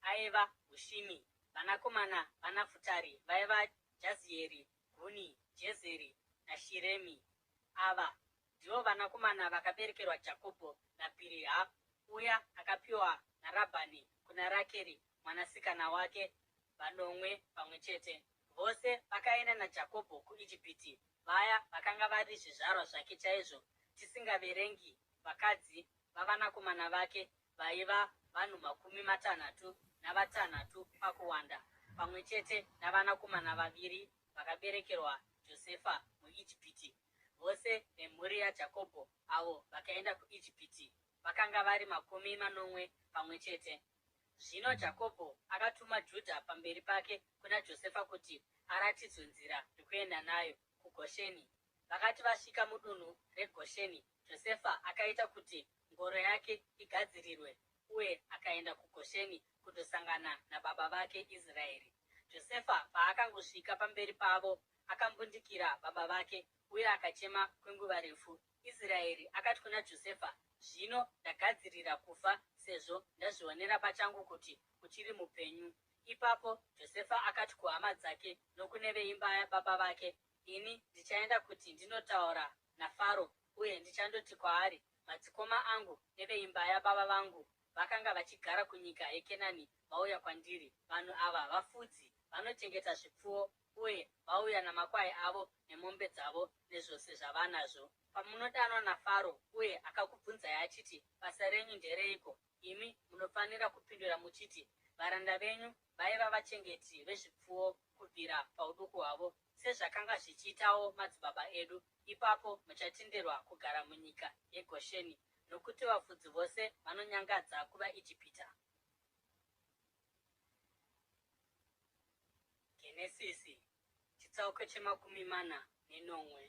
aiva Hushimi. Vanakomana vaNafutari vaiva Jazieri, Guni, Jezeri naShiremi. Ava ndivo vanakomana vakaberekerwa Jakobho naBhiriha, uya akapiwa naRabhani kuna Rakeri mwanasikana wake, vanomwe pamwe chete. Vose vakaenda naJakobho kuIjipiti, vaya vakanga vari zvizvarwa zvake chaizvo, tisingaverengi vakadzi vavanakomana vake, vaiva vanhu 36 pakuwanda, pamwe chete navanakomana vaviri vakaberekerwa Josefa muIjipiti. Vose vemhuri yaJakobho avo vakaenda kuIjipiti vakanga vari 70 pamwe chete. Zvino Jakobho akatuma Judha pamberi pake kuna Josefa kuti aratidzwe nzira yokuenda nayo kuGosheni. Vakati vasvika mudunhu reGosheni, Josefa akaita kuti ngoro yake igadzirirwe uye akaenda kuGosheni kundosangana nababa vake Israeri. Josefa paakangosvika pamberi pavo, akambundikira baba vake uye akachema kwenguva refu. Israeri akati kuna Josefa, Zvino ndagadzirira kufa, sezvo ndazvionera pachangu kuti uchiri mupenyu. Ipapo Josefa akati kuhama dzake nokune veimba yababa vake, Ini ndichaenda kuti ndinotaura naFaro uye ndichandoti kwaari, Madzikoma angu neveimba yababa vangu vakanga vachigara kunyika yeKenani vauya kwandiri. Vanhu ava vafudzi, vanochengeta zvipfuwo, uye vauya namakwai avo nemombe dzavo nezvose zvavanazvo. Pamunodanwa naFaro uye akakubvunzai achiti, Basa renyu ndereiko? Imi munofanira kupindura muchiti, Varanda venyu vaiva vachengeti vezvipfuwo kubvira pauduku hwavo, sezvakanga zvichiitawo madzibaba edu. Ipapo muchatenderwa kugara munyika yeGosheni, nokuti vafudzi vose vanonyangadza kuvaIjipita. Genesisi chitsauko chemakumi mana nenomwe.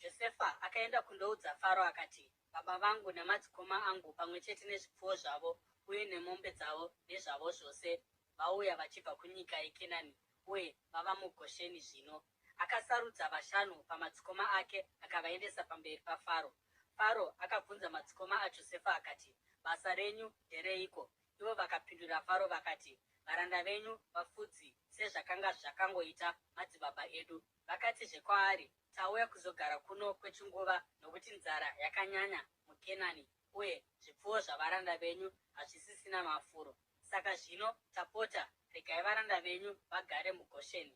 Josefa akaenda kundoudza Faro akati, Baba vangu namadzikoma angu pamwe chete nezvipfuwo zvavo uye nemombe dzavo nezvavo zvose vauya vachibva kunyika yeKenani uye vava muGosheni zvino. Akasarudza vashanu pamadzikoma ake akavaendesa pamberi paFaro. Faro akabvunza madzikoma aJosefa akati, Basa renyu ndereiko? Ivo vakapindura Faro vakati, Varanda venyu vafudzi sezvakanga zvakangoita madzibaba edu. Vakatizve kwaari, Tauya kuzogara kuno kwechinguva, nokuti nzara yakanyanya muKenani, uye zvipfuwo zvavaranda venyu hazvisisina mafuro. Saka zvino, tapota, regai varanda venyu vagare muGosheni.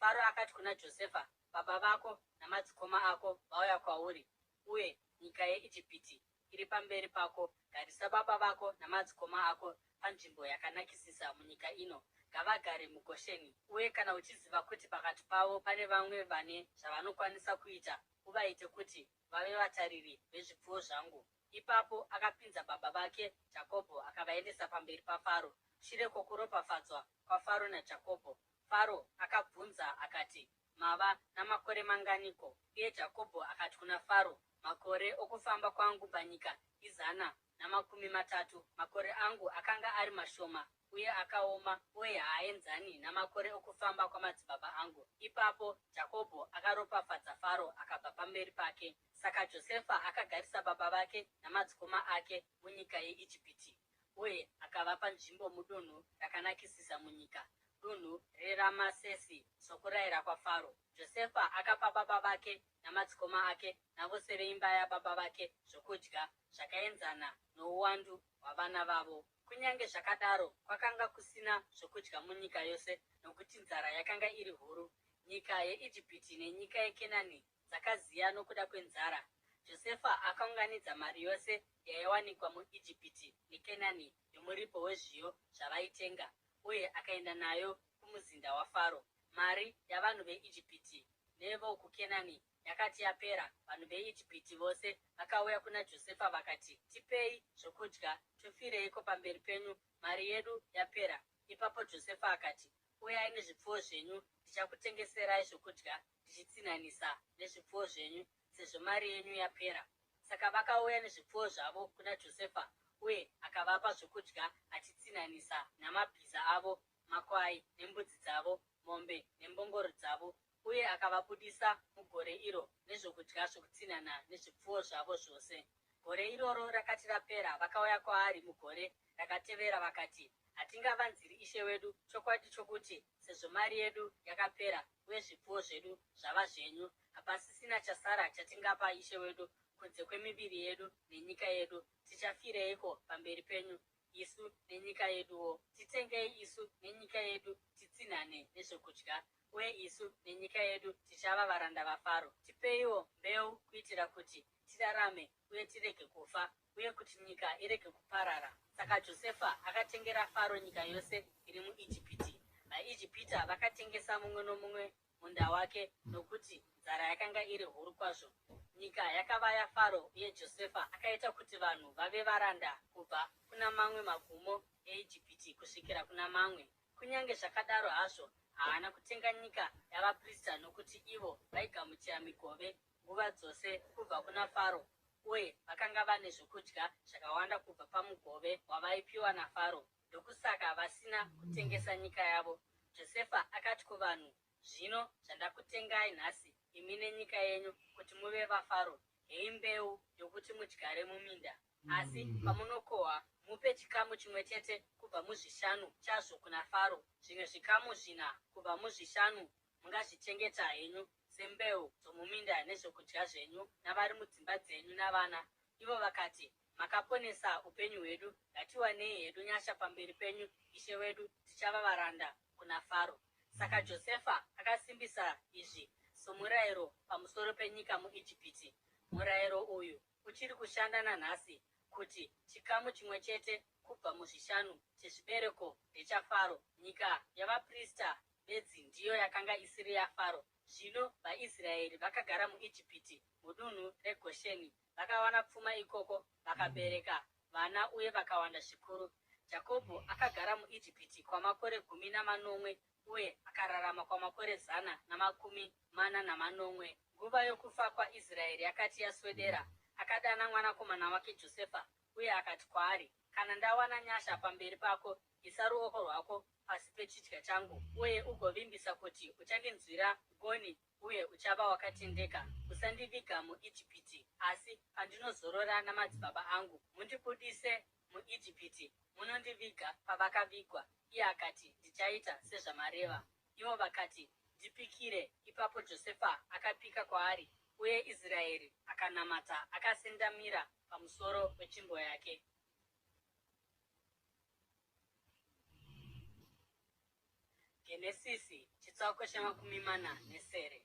Faro akati kuna Josefa, Baba vako namadzikoma ako vauya kwauri, uye nyika yeIjipiti iri pamberi pako, garisa baba vako namadzikoma ako panzvimbo yakanakisisa munyika ino, ngavagare muGosheni. Uye kana uchiziva kuti pakati pavo pane vamwe vane zvavanokwanisa kuita, uvaite kuti vave vatariri vezvipfuwo zvangu. Ipapo akapinza baba vake Jakobho akavaendesa pamberi paFaro. Shure kwokuropafadzwa kwaFaro naJakobho, Faro akabvunza akati, Mava namakore manganiko? Uye Jakobho akati kuna Faro, Makore okufamba kwangu panyika i130. Makore angu akanga ari mashoma uye akaoma, uye haaenzani namakore okufamba kwamadzibaba angu. Ipapo Jakobho akaropafadza Faro akabva pamberi pake. Saka Josefa akagarisa baba vake namadzikoma ake munyika yeIjipiti uye akavapa nzvimbo mudunhu rakanakisisa munyika, dunhu reRamasesi, sokurayira kwaFaro. Josefa akapa baba vake namadzikoma ake navose veimba yababa vake zvokudya zvakaenzana nouwandu hwavana vavo. Kunyange zvakadaro, kwakanga kusina zvokudya munyika yose, nokuti nzara yakanga iri huru. Nyika yeIjipiti nenyika yeKenani dzakaziya nokuda kwenzara. Josefa akaunganidza mari yose yaiwanikwa muIjipiti neKenani yomuripo wezviyo zvavaitenga uye akaenda nayo kumuzinda waFaro. Mari yavanhu veIjipiti nevokuKenani yakati yapera, vanhu veIjipiti vose vakauya kuna Josefa vakati, Tipei zvokudya, tofireiko pamberi penyu? Mari yedu yapera. Ipapo Josefa akati, Uyai nezvipfuwo zvenyu, ndichakutengeserai zvokudya ndichitsinhanisa nezvipfuwo zvenyu, sezvo mari yenyu yapera. Saka vakauya nezvipfuwo zvavo kuna Josefa, uye akavapa zvokudya achitsinhanisa namabhiza avo, makwai nembudzi dzavo, mombe nembongoro dzavo, uye akavabudisa mugore iro nezvokudya zvokutsinhana nezvipfuwo zvavo zvose. Gore iroro rakati rapera, vakauya kwaari mugore rakatevera vakati, Hatingavanziri ishe wedu chokwadi chokuti sezvo mari yedu yakapera uye zvipfuwo zvedu zvava zvenyu, hapasisina chasara chatingapa ishe wedu kunze kwemiviri yedu nenyika yedu. Tichafireiko pamberi penyu, isu nenyika yeduwo? Titengei isu nenyika yedu titsinhane nezvokudya, uye isu nenyika yedu tichava varanda vaFaro. Tipeiwo mbeu kuitira kuti tirarame uye tirege kufa, uye kuti nyika irege kuparara. Saka Josefa akatengera Faro nyika yose iri muIjipiti. VaIjipita vakatengesa mumwe nomumwe munda wake, nokuti nzara yakanga iri huru kwazvo. Nyika yakava yaFaro, uye Josefa akaita kuti vanhu vave varanda kubva kuna mamwe magumo eIjipiti kusvikira kuna mamwe. Kunyange zvakadaro hazvo, haana kutenga nyika yavaprista, nokuti ivo vaigamuchira migove nguva dzose kubva kuna Faro uye vakanga vane zvokudya zvakawanda kubva pamugove wavaipiwa naFaro. Ndokusaka vasina kutengesa nyika yavo. Josefa akati kuvanhu, Zvino zvandakutengai nhasi, imi nenyika yenyu, kuti muve vaFaro, heyi mbeu yokuti mudyare muminda. Asi pamunokohwa, mupe chikamu chimwe chete kubva muzvishanu chazvo kuna Faro, zvimwe zvikamu zvina kubva muzvishanu mungazvichengeta henyu sembeu dzomuminda nezvokudya zvenyu navari mudzimba dzenyu navana. Ivo vakati, Makaponesa upenyu hwedu, ngatiwanei hedu nyasha pamberi penyu, ishe wedu, tichava varanda kuna Faro. Saka Josefa akasimbisa izvi somurayiro pamusoro penyika muIjipiti. Murayiro uyu uchiri kushanda nanhasi, kuti chikamu chimwe chete kubva muzvishanu chezvibereko ndechaFaro. Nyika yavaprista bedzi ndiyo yakanga isiri yaFaro. Zvino vaIsraeri vakagara muIjipiti, mudunhu reGosheni, vakawana pfuma ikoko, vakabereka vana uye vakawanda zvikuru. Jakobho akagara muIjipiti kwamakore 17 uye akararama kwamakore 147. Nguva yokufa kwaIsraeri yakati yaswedera, akadana mwanakomana wake Josefa uye akati kwaari, Kana ndawana nyasha pamberi pako, isa ruoko rwako pasi pechidya changu uye ugovimbisa kuti uchandinzwira ngoni uye uchava wakatendeka. Usandiviga muIjipiti, asi pandinozorora namadzibaba angu, mundibudise muIjipiti munondiviga pavakavigwa. Iye akati, Ndichaita sezvamareva. Ivo vakati, Ndipikire. Ipapo Josefa akapika kwaari, uye Israeri akanamata akasendamira pamusoro wetsvimbo yake. Genesisi chitsauko chemakumi mana nesere.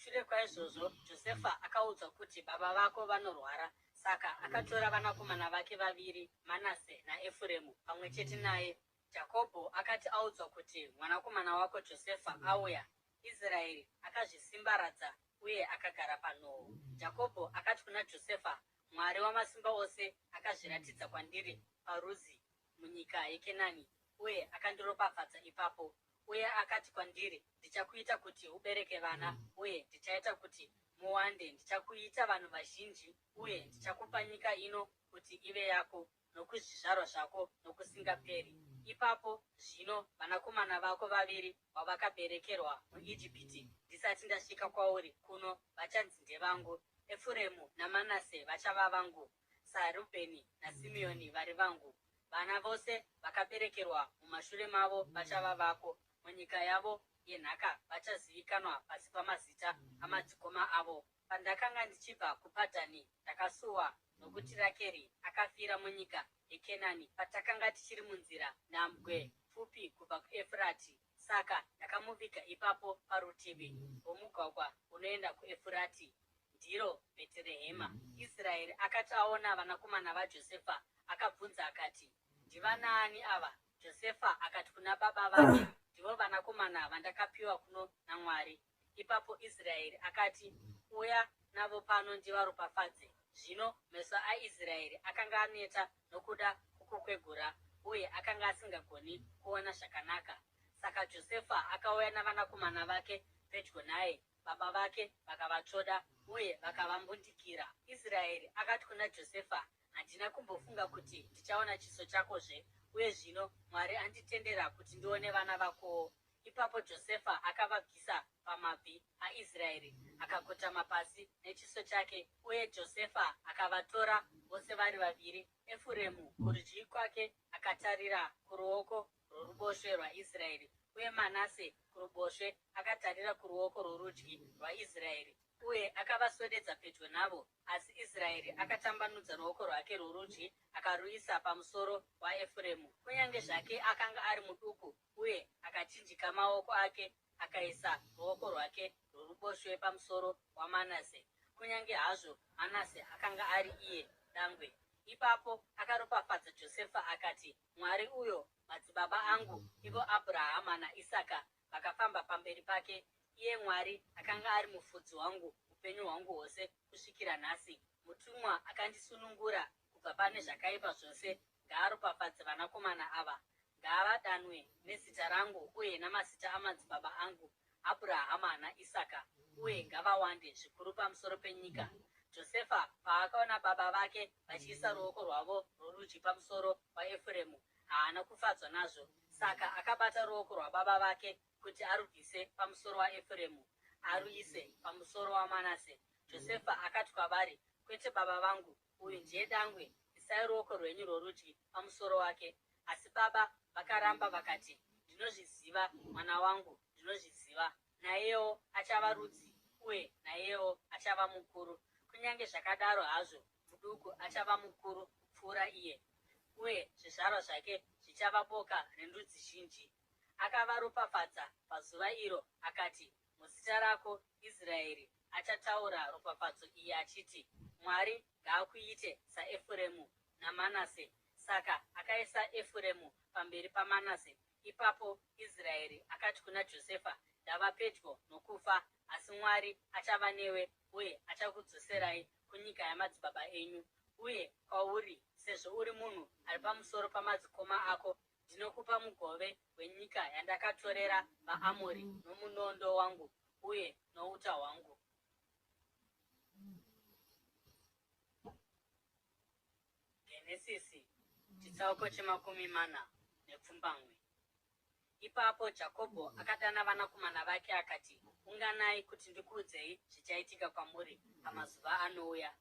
Shure kwaizvozvo Josefa akaudzwa kuti, Baba vako vanorwara. Saka akatora vanakomana vake vaviri, Manase naEfuremu, pamwe chete naye. Jakobho akati audzwa kuti, Mwanakomana wako Josefa auya, Israeri akazvisimbaradza uye akagara panhoo. Jakobho akati kuna Josefa, Mwari Wamasimba Ose akazviratidza kwandiri paRuzi munyika yeKenani uye akandiropafadza ipapo. Uye akati kwandiri, Ndichakuita kuti ubereke vana uye ndichaita kuti muwande, ndichakuita vanhu vazhinji uye ndichakupa nyika ino kuti ive yako nokuzvizvarwa zvako nokusingaperi. Ipapo zvino vanakomana vako vaviri wavakaberekerwa muIjipiti ndisati ndasvika kwauri kuno vachanzi ndevangu, Efuremu naManase vachava vangu, saRubheni naSimeoni vari vangu. Vana vose vakaberekerwa mumashure mavo vachava vako, munyika yavo yenhaka vachazivikanwa pasi pamazita amadzikoma avo. Pandakanga ndichibva kuPadhani, ndakasuwa nokuti Rakeri akafira munyika yeKenani patakanga tichiri munzira nhambwe pfupi kubva kuEfurati. Saka ndakamuviga ipapo parutivi womugwagwa unoenda kuEfurati, ndiro Bheterehema. Israeri akati aona vanakomana vaJosefa, akabvunza akati, Ndivanaani ava? Josefa akati kuna baba vake, Ndivo vanakomana vandakapiwa kuno naMwari. Ipapo Israeri akati, Uya navo pano ndivaropafadze. Zvino meso aIsraeri akanga aneta nokuda kwokukwegura, uye akanga asingagoni kuona zvakanaka. Saka Josefa akauya navanakomana vake pedyo naye, baba vake vakavatsvoda uye vakavambundikira. Israeri akati kuna Josefa, Handina kumbofunga kuti ndichaona chiso chakozve, uye zvino Mwari anditendera kuti ndione vana vakowo. Ipapo Josefa akavabvisa pamabvi aIsraeri, akakotama pasi nechiso chake, uye Josefa akavatora vose vari vaviri, Efuremu kurudyi kwake akatarira kuruoko rworuboshwe rwaIsraeri, uye Manase kuruboshwe akatarira kuruoko rworudyi rwaIsraeri. Uye akavaswededza pedyo navo, asi Israeri akatambanudza ruoko rwake rworudyi akaruisa pamusoro waEfuremu, kunyange zvake akanga ari muduku, uye akachinjika maoko ake akaisa ruoko rwake rworuboshwe pamusoro waManase, kunyange hazvo Manase akanga ari iye dangwe. Ipapo akaropafadza Josefa akati, Mwari uyo madzibaba angu, ivo Abhurahama naIsaka, vakafamba pamberi pake, iye Mwari akanga ari mufudzi wangu upenyu hwangu hwose kusvikira nhasi, mutumwa akandisunungura kubva pane zvakaipa zvose, ngaaropafadze vanakomana ava, ngavadanwe nezita rangu uye namazita amadzibaba angu Abhurahama naIsaka, uye ngavawande zvikuru pamusoro penyika. Josefa paakaona baba vake vachiisa ruoko rwavo rworudyi pamusoro waEfuremu, haana kufadzwa nazvo. Saka akabata ruoko rwababa vake kuti arubvise pamusoro waEfuremu aruise pamusoro waManase. Josefa akati kwavari, Kwete baba vangu, uyu ndiye dangwe, isai ruoko rwenyu rworudyi pamusoro wake. Asi baba vakaramba vakati, Ndinozviziva, mwana wangu, ndinozviziva. Naiyewo achava rudzi uye naiyewo achava mukuru. Kunyange zvakadaro hazvo, muduku achava mukuru kupfuura iye, uye zvizvarwa zvake zvichava boka rendudzi zhinji. Akavaropafadza pazuva iro akati, Muzita rako Israeri achataura ropafadzo iyi achiti, Mwari ngaakuite saEfuremu naManase. Saka akaisa Efuremu pamberi paManase. Ipapo Israeri akati kuna Josefa, Ndava pedyo nokufa, asi Mwari achava newe uye achakudzoserai kunyika yamadzibaba enyu. Uye kwauri, sezvo uri munhu ari pamusoro pamadzikoma ako, ndinokupa mugove wenyika yandakatorera vaAmori nomunondo wangu uye nouta hwangu. Genesisi chitsauko che48. Ipapo Jakobho akadana vanakomana vake akati, Unganai kuti ndikuudzei zvichaitika kwamuri pamazuva anouya.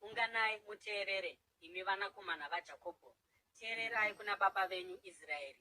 Unganai muteerere, imi vanakomana vaJakobho, teererai kuna baba venyu Israeri.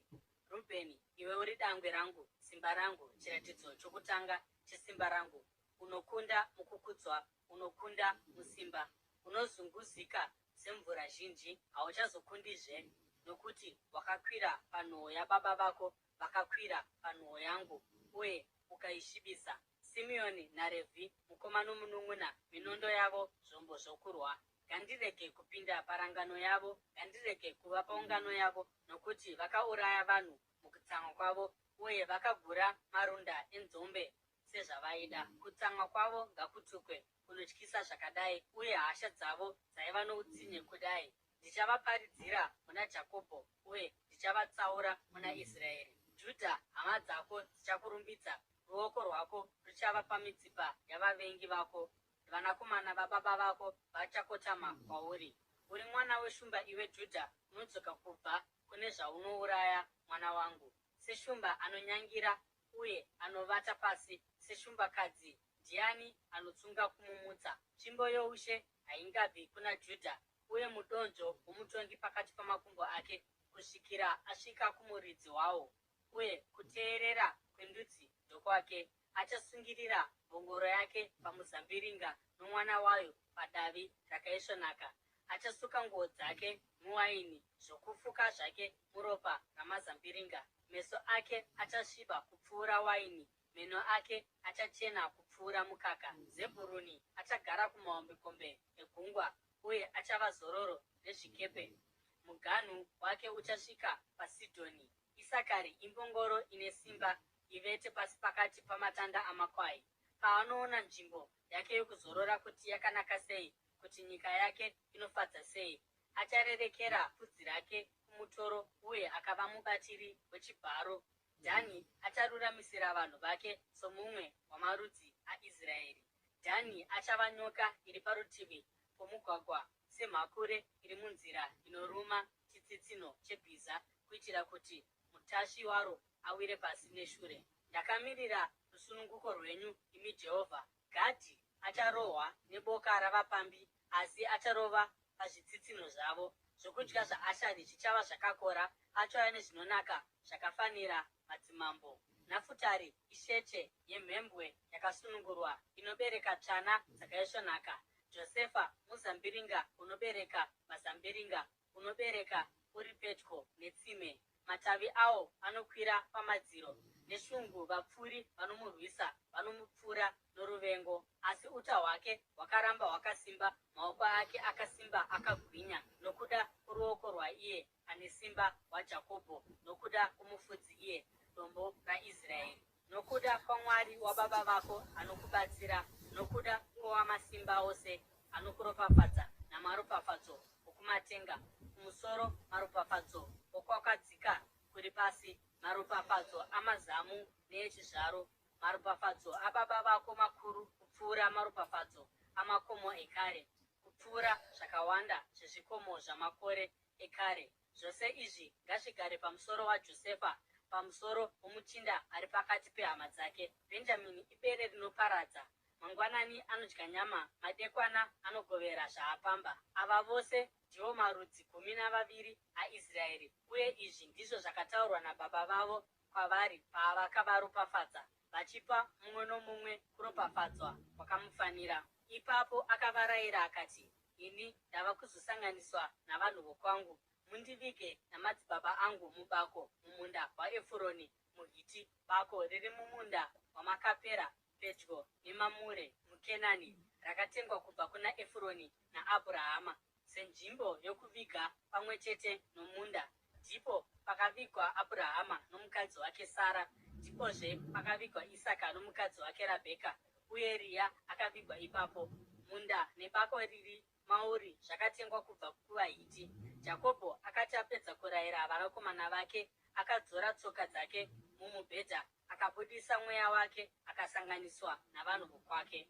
Rubheni, iwe uri dangwe rangu, simba rangu, chiratidzo chokutanga chesimba rangu, unokunda mukukudzwa, unokunda musimba. Unozunguzika semvura zhinji, hauchazokundizve, nokuti wakakwira panhoo yababa vako, vakakwira panhoo yangu, uye ukaisvibisa. Simeoni naRevhi, mukoma nomunun'una, minondo yavo zvombo zvokurwa. Ngandirege kupinda parangano yavo, ngandirege kuva paungano yavo, nokuti vakauraya vanhu mukutsamwa kwavo, uye vakagura marunda enzombe sezvavaida. Kutsamwa kwavo ngakutukwe, kunotyisa zvakadai, uye hasha dzavo dzaiva noutsinye kudai! Ndichavaparidzira muna Jakobho, uye ndichavatsaura muna Israeri. Judha, hama dzako dzichakurumbidza, ruoko rwako ruchava pamitsipa yavavengi vako, vanakomana vababa vako vachakotama kwauri. Uri mwana weshumba iwe Judha, unodzoka kubva kune zvaunouraya, mwana wangu. Seshumba anonyangira uye anovata pasi seshumbakadzi, ndiani anotsunga kumumutsa? Tsvimbo youshe haingabvi kuna Judha, uye mudonzvo womutongi pakati pamakumbo ake, kusvikira asvika kumuridzi wawo, uye kuteerera kwendudzi ndokwake. Achasungirira mbongoro yake pamuzambiringa nomwana wayo padavi rakaisvonaka. Achasuka nguo dzake muwaini, zvokufuka zvake muropa ramazambiringa. Meso ake achasviba kupfuura waini, meno ake achachena kupfuura. kupfuura mukaka. Zebhuruni achagara kumahombekombe egungwa uye achava zororo rezvikepe. Muganhu wake uchasvika paSidhoni. Isakari imbongoro ine simba ivete pasi pakati pamatanda amakwai. Paanoona nzvimbo yake yokuzorora kuti yakanaka sei, kuti nyika yake inofadza sei, acharerekera pfudzi rake kumutoro uye akava mubatiri wechibharo. Dhani acharuramisira vanhu vake somumwe wamarudzi aIsraeri. Dhani achava nyoka iri parutivi pomugwagwa, semhakure iri munzira inoruma chitsitsinho chebhiza kuitira kuti mutasvi waro awire pasi neshure. Ndakamirira rusununguko rwenyu, imi Jehovha. Gadhi acharohwa neboka ravapambi, asi acharova pazvitsitsinho zvavo. Zvokudya zvaAshari zvichava zvakakora, achauya nezvinonaka zvakafanira madzimambo. Nafutari isheche yemhembwe yakasunungurwa, inobereka tsvana dzakaisvonaka. Josefa muzambiringa unobereka mazambiringa, unobereka uri pedyo netsime. Matavi awo anokwira pamadziro. Neshungu vapfuri vanomurwisa, vanomupfura noruvengo. Asi uta hwake hwakaramba hwakasimba, maoko ake akasimba akagwinya, nokuda kworuoko rwaiye ane simba waJakobho, nokuda kwomufudzi iye dombo raIsraeri. Nokuda kwaMwari wababa vako anokubatsira, nokuda kwoWamasimbaose anokuropafadza namaropafadzo okumatenga kumusoro, maropafadzo okwakadzika kuri pasi, maropafadzo amazamu neechizvaro, maropafadzo ababa vako makuru kupfuura maropafadzo amakomo ekare, kupfuura zvakawanda zvezvikomo zvamakore ekare. Zvose izvi ngazvigare pamusoro waJosefa, pamusoro womuchinda ari pakati pehama dzake. Bhenjamini ibere rinoparadza. Mangwanani anodya nyama, madekwana anogovera zvaapamba. Ava vose ndivo marudzi 12 aIsraeri, uye izvi ndizvo zvakataurwa nababa vavo kwavari paavakavaropafadza, vachipa mumwe nomumwe kuropafadzwa kwakamufanira. Ipapo akavarayira akati, Ini ndava kuzosanganiswa navanhu vokwangu. Mundivige namadzibaba angu mubako mumunda waEfuroni muHiti, bako riri mumunda waMakapera pedyo neMamure muKenani, rakatengwa kubva kuna Efuroni naAbhurahama senzvimbo yokuviga pamwe chete nomunda. Ndipo pakavigwa Abhurahama nomukadzi wake Sara, ndipozve pakavigwa Isaka nomukadzi wake Rabheka, uye Riya akavigwa ipapo. Munda nebako riri mauri zvakatengwa kubva kuvaHiti. Jakobho akati apedza kurayira vanakomana vake, akadzora tsoka dzake mumubhedha, akabudisa mweya wake, akasanganiswa navanhu vokwake.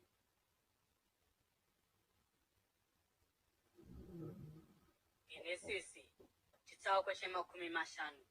Genesisi chitsauko chemakumi mashanu.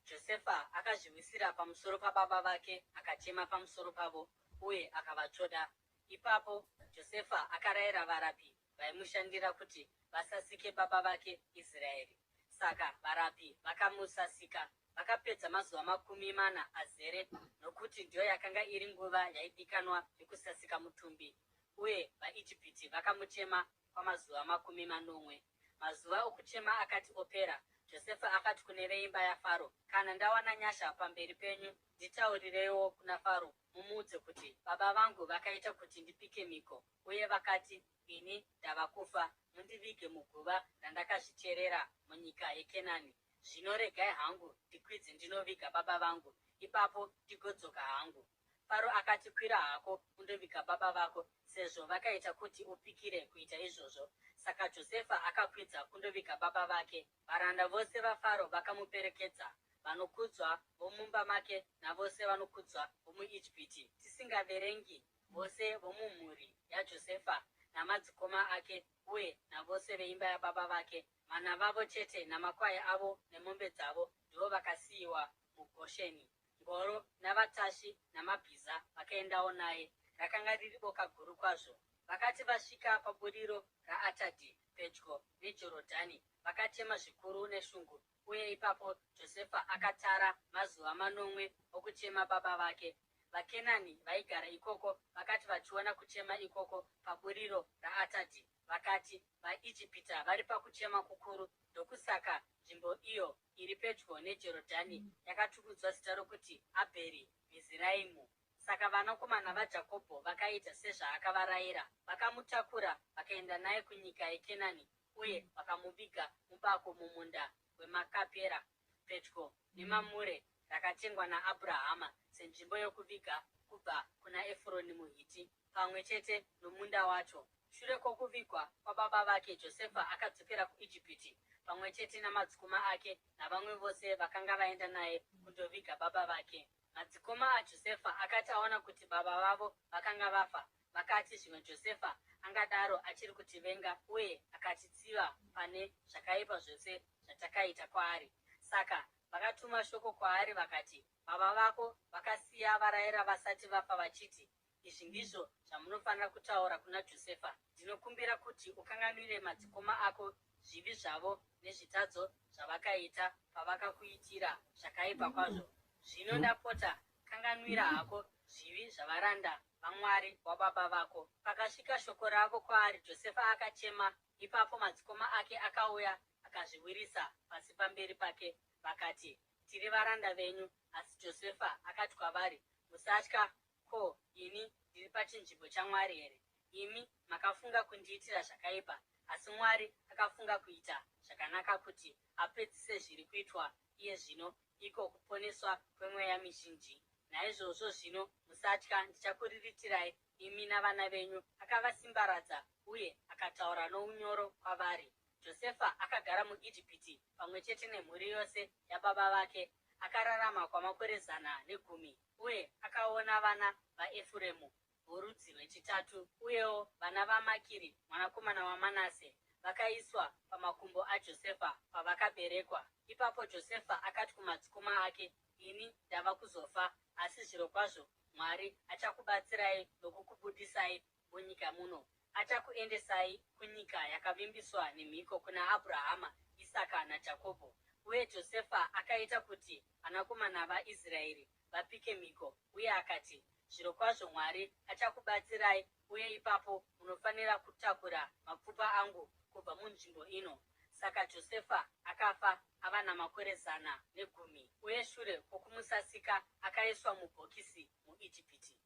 Josefa akazviwisira pamusoro pababa vake akachema pamusoro pavo uye akavatsvoda. Ipapo Josefa akarayira varapi vaimushandira kuti vasasike baba vake Israeri. Saka varapi vakamusasika. Vakapedza mazuva 40 azere, nokuti ndiyo yakanga iri nguva yaidikanwa yokusasika mutumbi, uye vaIjipiti vakamuchema kwamazuva 70. Mazuva okuchema akati opera, Josefa akati kune veimba yaFaro, Kana ndawana nyasha pamberi penyu, nditaurireiwo kuna Faro, mumuudze kuti, Baba vangu vakaita kuti ndipike mhiko, uye vakati, Ini ndava kufa, mundivige muguva randakazvicherera munyika yeKenani. Zvino regai hangu ndikwidze ndinoviga baba vangu, ipapo ndigodzoka hangu. Faro akati, Kwira hako undoviga baba vako, sezvo vakaita kuti upikire kuita izvozvo. Saka Josefa akakwidza kundoviga baba vake. Varanda vose vaFaro vakamuperekedza, vanokudzwa vomumba make navose vanokudzwa vomuIjipiti, tisingaverengi vose vomumhuri yaJosefa namadzikoma ake uye navose veimba yababa vake. Vana vavo chete namakwai avo nemombe dzavo ndivo vakasiyiwa muGosheni. Ngoro navatasvi namabhiza vakaendawo naye. Rakanga riri boka guru kwazvo. Vakati vasvika paburiro raAtadhi pedyo neJorodhani, vakachema zvikuru neshungu, uye ipapo Josefa akatara mazuva manomwe okuchema baba vake. VaKenani vaigara ikoko vakati vachiona kuchema ikoko paburiro raAtadhi, vakati, VaIjipita vari pakuchema kukuru. Ndokusaka nzvimbo iyo iri pedyo neJorodhani yakatukudzwa zita rokuti Abheri Miziraimu. Saka vanakomana vaJakobho vakaita sezvaakavarayira. Vakamutakura vakaenda naye kunyika yeKenani uye vakamuviga mubako mumunda weMakapera, pedyo neMamure, rakatengwa naAbhurahama senzvimbo yokuviga kubva kuna Efuroni muHiti, pamwe chete nomunda wacho. Shure kwokuvigwa kwababa vake, Josefa akadzokera kuIjipiti pamwe chete namadzikoma ake navamwe vose vakanga vaenda naye kundoviga baba vake. Madzikoma aJosefa akati aona kuti baba vavo vakanga vafa, vakati, Zvimwe Josefa angadaro achiri kutivenga uye akatitsiva pane zvakaipa zvose zvatakaita kwaari. Saka vakatuma shoko kwaari vakati, Baba vako vakasiya varayira vasati vafa vachiti, Izvi ndizvo zvamunofanira kutaura kuna Josefa, Ndinokumbira kuti ukanganwire madzikoma ako zvivi zvavo nezvitadzo zvavakaita pavakakuitira zvakaipa kwazvo. Zvino ndapota, kanganwira hako zvivi zvavaranda vaMwari wababa vako. Pakasvika shoko ravo kwaari, Josefa akachema. Ipapo madzikoma ake akauya akazviwisira pasi pamberi pake, vakati, Tiri varanda venyu. Asi Josefa akati kwavari, Musatya. Ko, ini ndiri pachinzvimbo chaMwari here? Imi makafunga kundiitira zvakaipa, asi Mwari akafunga kuita zvakanaka kuti apedzise zviri kuitwa iye zvino, iko kuponeswa kwemweya mizhinji. Naizvozvo zvino musatya, ndichakuriritirai imi navana venyu. Akavasimbaradza uye akataura nounyoro kwavari. Josefa akagara muIjipiti pamwe chete nemhuri yose yababa vake. Akararama kwamakore 110 uye akaona vana vaEfuremu vorudzi rwechitatu. Uyewo vana vaMakiri mwanakomana waManase vakaiswa pamakumbo aJosefa pavakaberekwa. Ipapo Josefa akati kumadzikoma ake, Ini ndava kuzofa, asi zvirokwazvo Mwari achakubatsirai nokukubudisai munyika muno. Achakuendesai kunyika yakavimbiswa nemhiko kuna Abhurahama, Isaka naJakobho. Uye Josefa akaita kuti vanakomana vaIsraeri vapike mhiko uye akati, Zvirokwazvo Mwari achakubatsirai uye ipapo munofanira kutakura mapfupa angu kubva munzvimbo ino. Saka Josefa akafa ava namakore 110, uye shure kwokumusasika akaiswa mubhokisi muIjipiti.